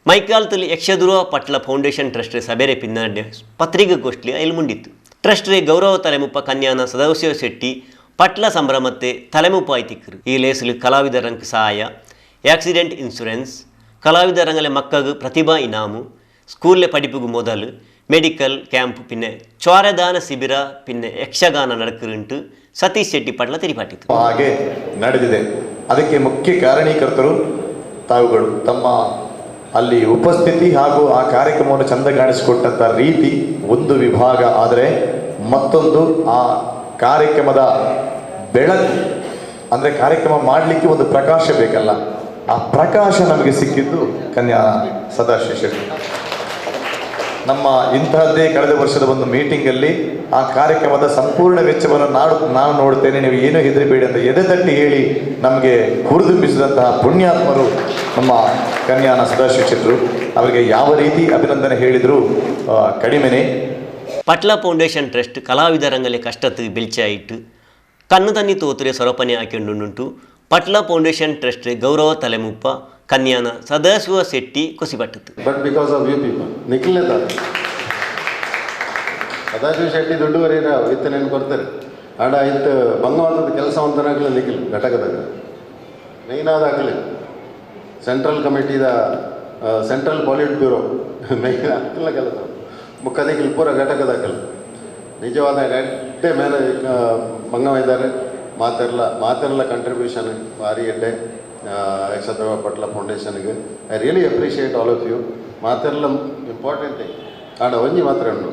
ಮೈಕಾಲ್ತಲ್ಲಿ ಯಕ್ಷಧ್ರುವ ಪಟ್ಲ ಫೌಂಡೇಶನ್ ಟ್ರಸ್ಟ್ರೆ ಸಬೇರೆ ಪಿನ್ನಾಡ್ಡೆ ಪತ್ರಿಕಾಗೋಷ್ಠಿ ಇಲ್ಲಿ ಮುಂಡಿತ್ತು. ಟ್ರಸ್ಟ್ರೆ ಗೌರವ ತಲೆಮುಪ್ಪ ಕನ್ಯಾನ ಸದಾಶಿವ ಶೆಟ್ಟಿ ಪಟ್ಲ ಸಂಭ್ರಮತ್ತೆ ತಲೆಮುಪಾಯ್ತಿಕ್ಕರು. ಈ ಲೇಸಲು ಕಲಾವಿದರಂಕ್ ಸಹಾಯ, ಆಕ್ಸಿಡೆಂಟ್ ಇನ್ಶೂರೆನ್ಸ್, ಕಲಾವಿದರಂಗಲೆ ಮಕ್ಕಗ್ ಪ್ರತಿಭಾ ಇನಾಮು, ಸ್ಕೂಲ್ಲೆ ಪಡಿಪುಗು ಮೊದಲು ಮೆಡಿಕಲ್ ಕ್ಯಾಂಪ್ ಪಿನ್ನೆ ಚ್ವಾರದಾನ ಶಿಬಿರ ಪಿನ್ನೆ ಯಕ್ಷಗಾನ ನಡಕರುಂಟು ಸತೀಶ್ ಶೆಟ್ಟಿ ಪಟ್ಲ ತಿರಿಪಾಟಿತು. ಹಾಗೆ ನಡೆದಿದೆ. ಅದಕ್ಕೆ ಮುಖ್ಯ ಕಾರಣೀಕರ್ತರು ತಾವುಗಳು. ತಮ್ಮ ಅಲ್ಲಿ ಉಪಸ್ಥಿತಿ ಹಾಗೂ ಆ ಕಾರ್ಯಕ್ರಮವನ್ನು ಚಂದ ಕಾಣಿಸಿಕೊಟ್ಟಂಥ ರೀತಿ ಒಂದು ವಿಭಾಗ, ಆದರೆ ಮತ್ತೊಂದು ಆ ಕಾರ್ಯಕ್ರಮದ ಬೆಳಕು, ಅಂದರೆ ಕಾರ್ಯಕ್ರಮ ಮಾಡಲಿಕ್ಕೆ ಒಂದು ಪ್ರಕಾಶ ಬೇಕಲ್ಲ, ಆ ಪ್ರಕಾಶ ನಮಗೆ ಸಿಕ್ಕಿದ್ದು ಕನ್ಯಾ ಸದಾಶಿವ ಶೆಟ್ಟಿ. ನಮ್ಮ ಇಂತಹದ್ದೇ ಕಳೆದ ವರ್ಷದ ಒಂದು ಮೀಟಿಂಗಲ್ಲಿ ಆ ಕಾರ್ಯಕ್ರಮದ ಸಂಪೂರ್ಣ ವೆಚ್ಚವನ್ನು ನಾನು ನೋಡ್ತೇನೆ, ನೀವು ಏನೂ ಹೆದರಿಬೇಡಿ ಅಂತ ಎದೆ ತಟ್ಟಿ ಹೇಳಿ ನಮಗೆ ಹುರಿದುಂಬಿಸಿದಂತಹ ಪುಣ್ಯಾತ್ಮರು ನಮ್ಮ ಕನ್ಯಾನ ಸದಾಶಿವ ಶೆಟ್ಟರು. ಅವರಿಗೆ ಯಾವ ರೀತಿ ಅಭಿನಂದನೆ ಹೇಳಿದರೂ ಕಡಿಮೆನೇ. ಪಟ್ಲ ಫೌಂಡೇಶನ್ ಟ್ರಸ್ಟ್ ಕಲಾವಿದರಂಗಲೆ ಕಷ್ಟತ್ತು ಬೆಲ್ಚಾಯಿಟ್ಟು ಕಣ್ಣು ತನ್ನಿ ತೋತರೆ ಸೊರಪನೆ ಹಾಕಿಂಡುಂಟು. ಪಟ್ಲ ಫೌಂಡೇಶನ್ ಟ್ರಸ್ಟ್ ಗೌರವ ತಲೆಮುಪ್ಪ Kanyana Sadashiva Shetty ಕುಸಿಪಟ್ಟಿತು. But because of you people ನಿಖಿಲ್ನೇ Sadashiva Shetty ದುಡ್ಡು ಬರೀರ ಇತ್ತನೇನು ಕೊಡ್ತಾರೆ ಆಡ ಇತ್ತು ಬಂಗವಂತದ ಕೆಲಸ ಅಂತನಾಗಲಿ ನಿಖಿಲ್ ಘಟಕದಾಗ ಮೇಯ್ನಾದ ಆಗಲಿ ಸೆಂಟ್ರಲ್ ಕಮಿಟಿದ ಸೆಂಟ್ರಲ್ ಪಾಲಿಟ್ ಬ್ಯೂರೋ ಮೇಯ್ನ್ ಆಗ್ತಿಲ್ಲ ಕೆಲಸ ಮುಖ ನಿಖಿಲ್ ಪೂರ ಘಟಕದಾಗಲಿ ನಿಜವಾದ ಎಡ್ಡೆ ಮೇಲೆ ಬಂಗವ ಇದ್ದಾರೆ. ಮಾತೆಲ್ಲ ಕಂಟ್ರಿಬ್ಯೂಷನ್ ಭಾರಿ ಎಡ್ಡೆ Yakshadhruva Patla ಫೌಂಡೇಶನ್ಗೆ. I really appreciate all of you. ಮಾತೆಲ್ಲ ಇಂಪಾರ್ಟೆಂಟೇ ಆಡ ಒಂಜಿ ಮಾತ್ರ ಉಂಡು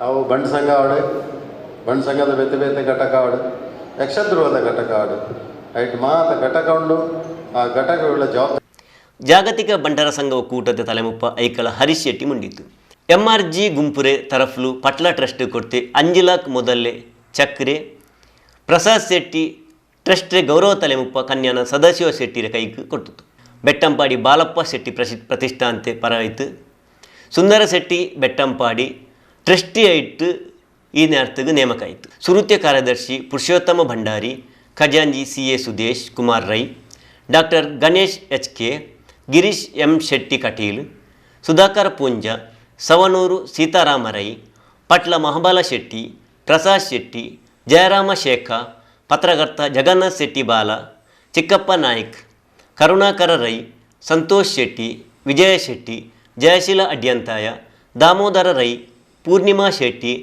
ಅವು ಬಂಡ್ ಸಂಘ ಆವಡೆ, ಬಂಡ್ ಸಂಘದ ಬೇತೆ ಬೇತೆ ಘಟಕ ಆವಡೆ, ಯಕ್ಷಧ್ರುವದ ಘಟಕ ಆವಡೆ, ಐಟ್ ಮಾತ ಘಟಕ ಉಂಡು. ಆ ಘಟಕಗಳ ಜವಾಬ್ದಾರಿ ಜಾಗತಿಕ ಬಂಟರ ಸಂಘ ಒಕ್ಕೂಟದ ತಲೆಮುಪ್ಪ ಐಕಳ ಹರೀಶ್ ಶೆಟ್ಟಿ ಮುಂಡಿತು. ಎಂ ಆರ್ ಜಿ ಗುಂಪುರೆ ತರಫ್ಲು ಪಟ್ಲ ಟ್ರಸ್ಟ್ ಕೊಡ್ತೆ 5 ಲಾಕ್ ಮೊದಲೇ ಚಕ್ರೆ ಪ್ರಸಾದ್ ಶೆಟ್ಟಿ ಟ್ರಸ್ಟ್ರೆ ಗೌರವ ತಲೆಮುಪ್ಪ ಕನ್ಯಾನ ಸದಾಶಿವ ಶೆಟ್ಟಿರ ಕೈಗೆ ಕೊಟ್ಟಿತು. ಬೆಟ್ಟಂಪಾಡಿ ಬಾಲಪ್ಪ ಶೆಟ್ಟಿ ಪ್ರತಿಷ್ಠಾಂತೆ ಪರಾಯಿತು. ಸುಂದರ ಶೆಟ್ಟಿ ಬೆಟ್ಟಂಪಾಡಿ ಟ್ರಸ್ಟಿ ಆಯಿಟ್ಟು ಈ ನೇರ್ತಗೆ ನೇಮಕ ಆಯಿತು. ಸುರುತ್ಯ ಕಾರ್ಯದರ್ಶಿ Purushottama Bhandari, ಖಜಾಂಜಿ C A Sudesh Kumar Rai, doctor Ganesh H K, Girish M Shetty Kateel, Sudhakar Poonja, Savanur Sitarama Rai, Patla Mahabala Shetty, Prasad Shetty, Jayarama Shekha, ಪತ್ರಕರ್ತ ಜಗನ್ನಾಥ್ ಶೆಟ್ಟಿ ಬಾಲ, ಚಿಕ್ಕಪ್ಪ ನಾಯ್ಕ್, ಕರುಣಾಕರ ರೈ, ಸಂತೋಷ್ ಶೆಟ್ಟಿ, ವಿಜಯ ಶೆಟ್ಟಿ, ಜಯಶೀಲ ಅಡ್ಯಂತಾಯ, ದಾಮೋದರ ರೈ, ಪೂರ್ಣಿಮಾ ಶೆಟ್ಟಿ,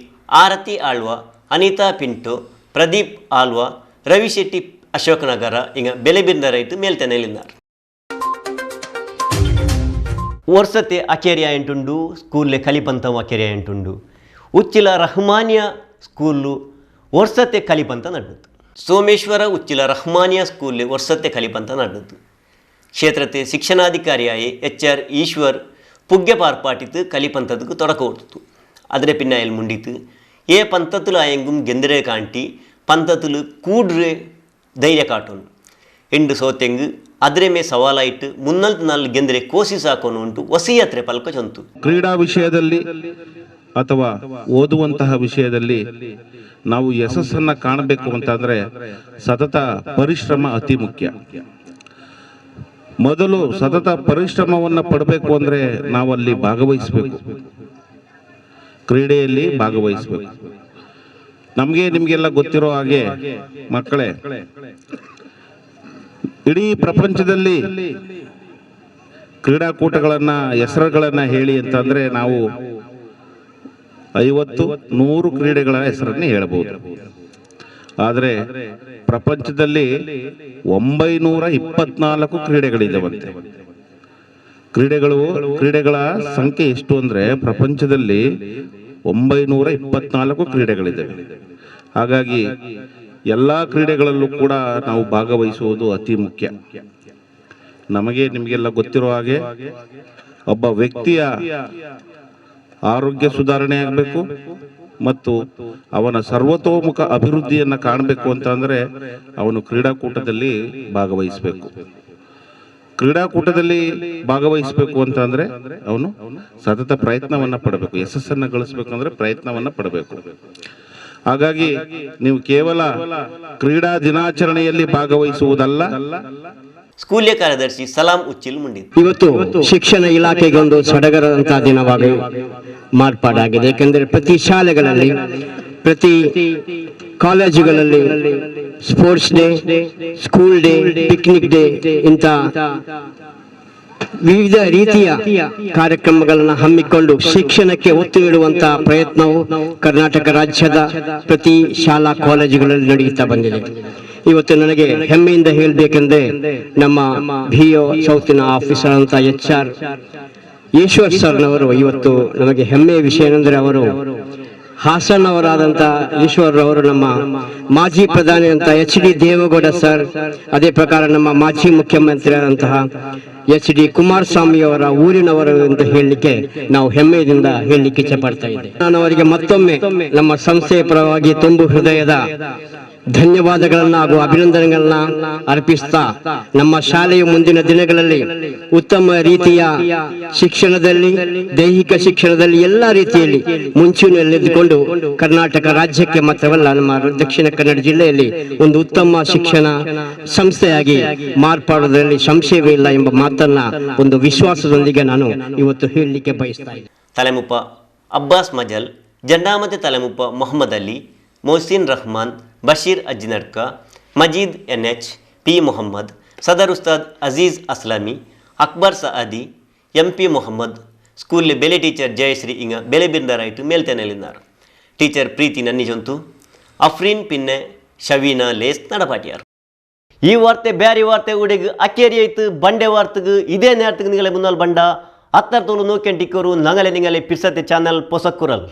ಆರತಿ ಆಳ್ವ, ಅನಿತಾ ಪಿಂಟೋ, ಪ್ರದೀಪ್ ಆಳ್ವ, ರವಿ ಶೆಟ್ಟಿ ಅಶೋಕನಗರ ಹಿಂಗ ಬೆಲೆ ಬಿಂದ ರೈತು ಮೇಲ್ತೆನೆಲಿದ್ದಾರೆ. ವರ್ಷತೆ ಅಕೇರಿಯ ಎಂಟುಂಡು ಸ್ಕೂಲ್ಲೆ ಕಲಿಪಂತವು ಅಕೇರಿಯ ಎಂಟುಂಡು. ಉಚ್ಚಿಲ ರಹಮಾನಿಯ ಸ್ಕೂಲು ವರ್ಷತೆ ಕಲಿಪಂತ ನಡ್ಬತ್ತು. ಸೋಮೇಶ್ವರ ಉಚ್ಚಿಲ ರಹಮಾನಿಯ ಸ್ಕೂಲ್ಲೆ ವರ್ಷತೆ ಕಲಿಪಂತ ನಡ್ಬತ್ತು. ಕ್ಷೇತ್ರತೆ ಶಿಕ್ಷಣಾಧಿಕಾರಿಯಾಯಿ ಎಚ್ ಆರ್ ಈಶ್ವರ್ ಪುಗ್ಗೆ ಪಾರ್ಪಾಟಿತ್ತು ಕಲಿಪಂತದಕ್ಕೆ ತೊಡಕ ಹೊಡ್ತು. ಅದರ ಪಿನ್ನಾಯಲ್ಲಿ ಮುಂಡಿತು ಏ ಪಂತతులు ಆಯಂಗುಂ ಗೆಂದರೆ ಕಾಂಟಿ ಪಂತతులు ಕೂಡ್ರೆ ಧೈರ್ಯ ಕಾಟೋನು ಎಂಡು ಸೋತೆಂಗು ಅದರ ಮೇ ಸವಾಲಾಯಿಟ್ಟು ಮುನ್ನಲ್ತು ನಾಲ್ ಗೆಂದರೆ ಕೋಸಿ ಸಾಕೋನು ಉಂಟು ವಸಿಯತ್ರೆ ಪಲ್ಕ ಚೊಂತು. ಕ್ರೀಡಾ ವಿಷಯದಲ್ಲಿ ಅಥವಾ ಓದುವಂತಹ ವಿಷಯದಲ್ಲಿ ನಾವು ಯಶಸ್ಸನ್ನು ಕಾಣಬೇಕು ಅಂತಂದರೆ ಸತತ ಪರಿಶ್ರಮ ಅತಿ ಮುಖ್ಯ. ಮೊದಲು ಸತತ ಪರಿಶ್ರಮವನ್ನು ಪಡಬೇಕು ಅಂದರೆ ನಾವಲ್ಲಿ ಭಾಗವಹಿಸಬೇಕು, ಕ್ರೀಡೆಯಲ್ಲಿ ಭಾಗವಹಿಸಬೇಕು. ನಮಗೆ ನಿಮಗೆಲ್ಲ ಗೊತ್ತಿರೋ ಹಾಗೆ ಮಕ್ಕಳೇ, ಇಡೀ ಪ್ರಪಂಚದಲ್ಲಿ ಕ್ರೀಡಾಕೂಟಗಳನ್ನು ಹೆಸರುಗಳನ್ನು ಹೇಳಿ ಅಂತಂದರೆ ನಾವು 50-100 ಕ್ರೀಡೆಗಳ ಹೆಸರನ್ನು ಹೇಳ್ಬೋದು. ಆದರೆ ಪ್ರಪಂಚದಲ್ಲಿ 924 ಕ್ರೀಡೆಗಳಿದ್ದಾವಂತೆ. ಕ್ರೀಡೆಗಳ ಸಂಖ್ಯೆ ಎಷ್ಟು ಅಂದರೆ ಪ್ರಪಂಚದಲ್ಲಿ 924 ಕ್ರೀಡೆಗಳಿದ್ದಾವೆ. ಹಾಗಾಗಿ ಎಲ್ಲ ಕ್ರೀಡೆಗಳಲ್ಲೂ ಕೂಡ ನಾವು ಭಾಗವಹಿಸುವುದು ಅತಿ ಮುಖ್ಯ. ನಮಗೆ ನಿಮಗೆಲ್ಲ ಗೊತ್ತಿರೋ ಹಾಗೆ ಒಬ್ಬ ವ್ಯಕ್ತಿಯ ಆರೋಗ್ಯ ಸುಧಾರಣೆ ಆಗಬೇಕು ಮತ್ತು ಅವನ ಸರ್ವತೋಮುಖ ಅಭಿವೃದ್ಧಿಯನ್ನು ಕಾಣಬೇಕು ಅಂತಂದರೆ ಅವನು ಕ್ರೀಡಾಕೂಟದಲ್ಲಿ ಭಾಗವಹಿಸಬೇಕು. ಕ್ರೀಡಾಕೂಟದಲ್ಲಿ ಭಾಗವಹಿಸಬೇಕು ಅಂತಂದರೆ ಅವನು ಸತತ ಪ್ರಯತ್ನವನ್ನು ಪಡಬೇಕು. ಯಶಸ್ಸನ್ನು ಗಳಿಸಬೇಕಂದ್ರೆ ಪ್ರಯತ್ನವನ್ನು ಪಡಬೇಕು. ಹಾಗಾಗಿ ನೀವು ಕೇವಲ ಕ್ರೀಡಾ ದಿನಾಚರಣೆಯಲ್ಲಿ ಭಾಗವಹಿಸುವುದಲ್ಲ. ಸ್ಕೂಲಿಯ ಕಾರ್ಯದರ್ಶಿ ಸಲಾಂ ಉಚ್ಚಿಲ್ ಮುಂಡಿತು. ಇವತ್ತು ಶಿಕ್ಷಣ ಇಲಾಖೆಗೊಂದು ಸಡಗರದಂತಹ ದಿನವಾಗಿ ಮಾರ್ಪಾಡಾಗಿದೆ. ಏಕೆಂದರೆ ಪ್ರತಿ ಶಾಲೆಗಳಲ್ಲಿ, ಪ್ರತಿ ಕಾಲೇಜುಗಳಲ್ಲಿ Sports day, school day, picnic day ಇಂಥ ವಿವಿಧ ರೀತಿಯ ಕಾರ್ಯಕ್ರಮಗಳನ್ನು ಹಮ್ಮಿಕೊಂಡು ಶಿಕ್ಷಣಕ್ಕೆ ಒತ್ತು ನೀಡುವಂತಹ ಪ್ರಯತ್ನವು ಕರ್ನಾಟಕ ರಾಜ್ಯದ ಪ್ರತಿ ಶಾಲಾ ಕಾಲೇಜುಗಳಲ್ಲಿ ನಡೆಯುತ್ತಾ ಬಂದಿದೆ. ಇವತ್ತು ನನಗೆ ಹೆಮ್ಮೆಯಿಂದ ಹೇಳಬೇಕೆಂದ್ರೆ ನಮ್ಮ ಬಿ ಒ ಸೌತಿನ ಆಫೀಸರ್ ಅಂತ ಎಚ್ ಆರ್ ಈಶ್ವರ್ ಸರ್ನವರು ಇವತ್ತು ನಮಗೆ ಹೆಮ್ಮೆಯ ವಿಷಯ ಏನಂದರೆ, ಅವರು ಹಾಸನ್ ಅವರಾದಂಥ ಈಶ್ವರ್ ಅವರು ನಮ್ಮ ಮಾಜಿ ಪ್ರಧಾನಿ ಅಂತ ಎಚ್ ಡಿ ದೇವೇಗೌಡ ಸರ್, ಅದೇ ಪ್ರಕಾರ ನಮ್ಮ ಮಾಜಿ ಮುಖ್ಯಮಂತ್ರಿ ಆದಂತಹ ಎಚ್ ಡಿ ಕುಮಾರಸ್ವಾಮಿ ಅವರ ಊರಿನವರು ಅಂತ ಹೇಳಲಿಕ್ಕೆ ನಾವು ಹೆಮ್ಮೆಯಿಂದ ಹೇಳಲಿಕ್ಕೆ ಇಚ್ಛೆ ಪಡ್ತಾ ಇದ್ದೇವೆ. ನಾನು ಅವರಿಗೆ ಮತ್ತೊಮ್ಮೆ ನಮ್ಮ ಸಂಸ್ಥೆಯ ಪರವಾಗಿ ತುಂಬು ಹೃದಯದ ಧನ್ಯವಾದಗಳನ್ನ ಹಾಗೂ ಅಭಿನಂದನೆಗಳನ್ನ ಅರ್ಪಿಸ್ತಾ, ನಮ್ಮ ಶಾಲೆಯು ಮುಂದಿನ ದಿನಗಳಲ್ಲಿ ಉತ್ತಮ ರೀತಿಯ ಶಿಕ್ಷಣದಲ್ಲಿ, ದೈಹಿಕ ಶಿಕ್ಷಣದಲ್ಲಿ ಎಲ್ಲ ರೀತಿಯಲ್ಲಿ ಮುಂಚೂಣಿಯಲ್ಲಿದ್ದುಕೊಂಡು ಕರ್ನಾಟಕ ರಾಜ್ಯಕ್ಕೆ ಮಾತ್ರವಲ್ಲ ನಮ್ಮ ದಕ್ಷಿಣ ಕನ್ನಡ ಜಿಲ್ಲೆಯಲ್ಲಿ ಒಂದು ಉತ್ತಮ ಶಿಕ್ಷಣ ಸಂಸ್ಥೆಯಾಗಿ ಮಾರ್ಪಾಡುವುದರಲ್ಲಿ ಸಂಶಯವೇ ಇಲ್ಲ ಎಂಬ ಮಾತನ್ನ ಒಂದು ವಿಶ್ವಾಸದೊಂದಿಗೆ ನಾನು ಇವತ್ತು ಹೇಳಲಿಕ್ಕೆ ಬಯಸ್ತಾ ಇದ್ದೇನೆ. ತಲೆಮುಪ್ಪ ಅಬ್ಬಾಸ್ ಮಜಲ್, ಜಂಡಾಮತಿ ತಲೆಮುಪ್ಪ Mohammed Ali, Mohsin Rahman, Basheer Ajinadka, Majeed N H, P Mohammed, Sadar Ustad Azeez Aslami, Akbar Saadi, M P Mohammed, ಸ್ಕೂಲ್ಲಿ ಬೆಲೆ ಟೀಚರ್ ಜಯಶ್ರೀ ಇಂಗ ಬೆಲೆ ಬಿಂದರಾಯಿತು ಮೇಲ್ತೆನೆಲಿన్నారు. ಟೀಚರ್ ಪ್ರೀತಿ ನನ್ನಿಜಂತು, ಅಫ್ರೀನ್ ಪಿನ್ನೆ, ಶವೀನಾ ಲೇಸ್ ನಡಪಾಟಿಯಾರು. ಈ ವಾರ್ತೆ ಬ್ಯಾರಿ ವಾರ್ತೆ ಉಡೆಗ್ ಅಕ್ಕೇರಿ ಐತು ಬಂಡೆ ವಾರ್ತೆಗ್ ಇದೇ ನೇರத்துக்கு ನಿಂಗಲೆ ಮುನ್னால் ಬಂಡ ಅತ್ತರ್ ತೋಲು ನೋಕೆಂಟಿಕ್ಕೋರು ನಂಗಲೆ ನಿಂಗಲೆ ಪಿರ್ಸತೆ ಚಾನಲ್ ಪೊಸಕ್ಕುರಲ್.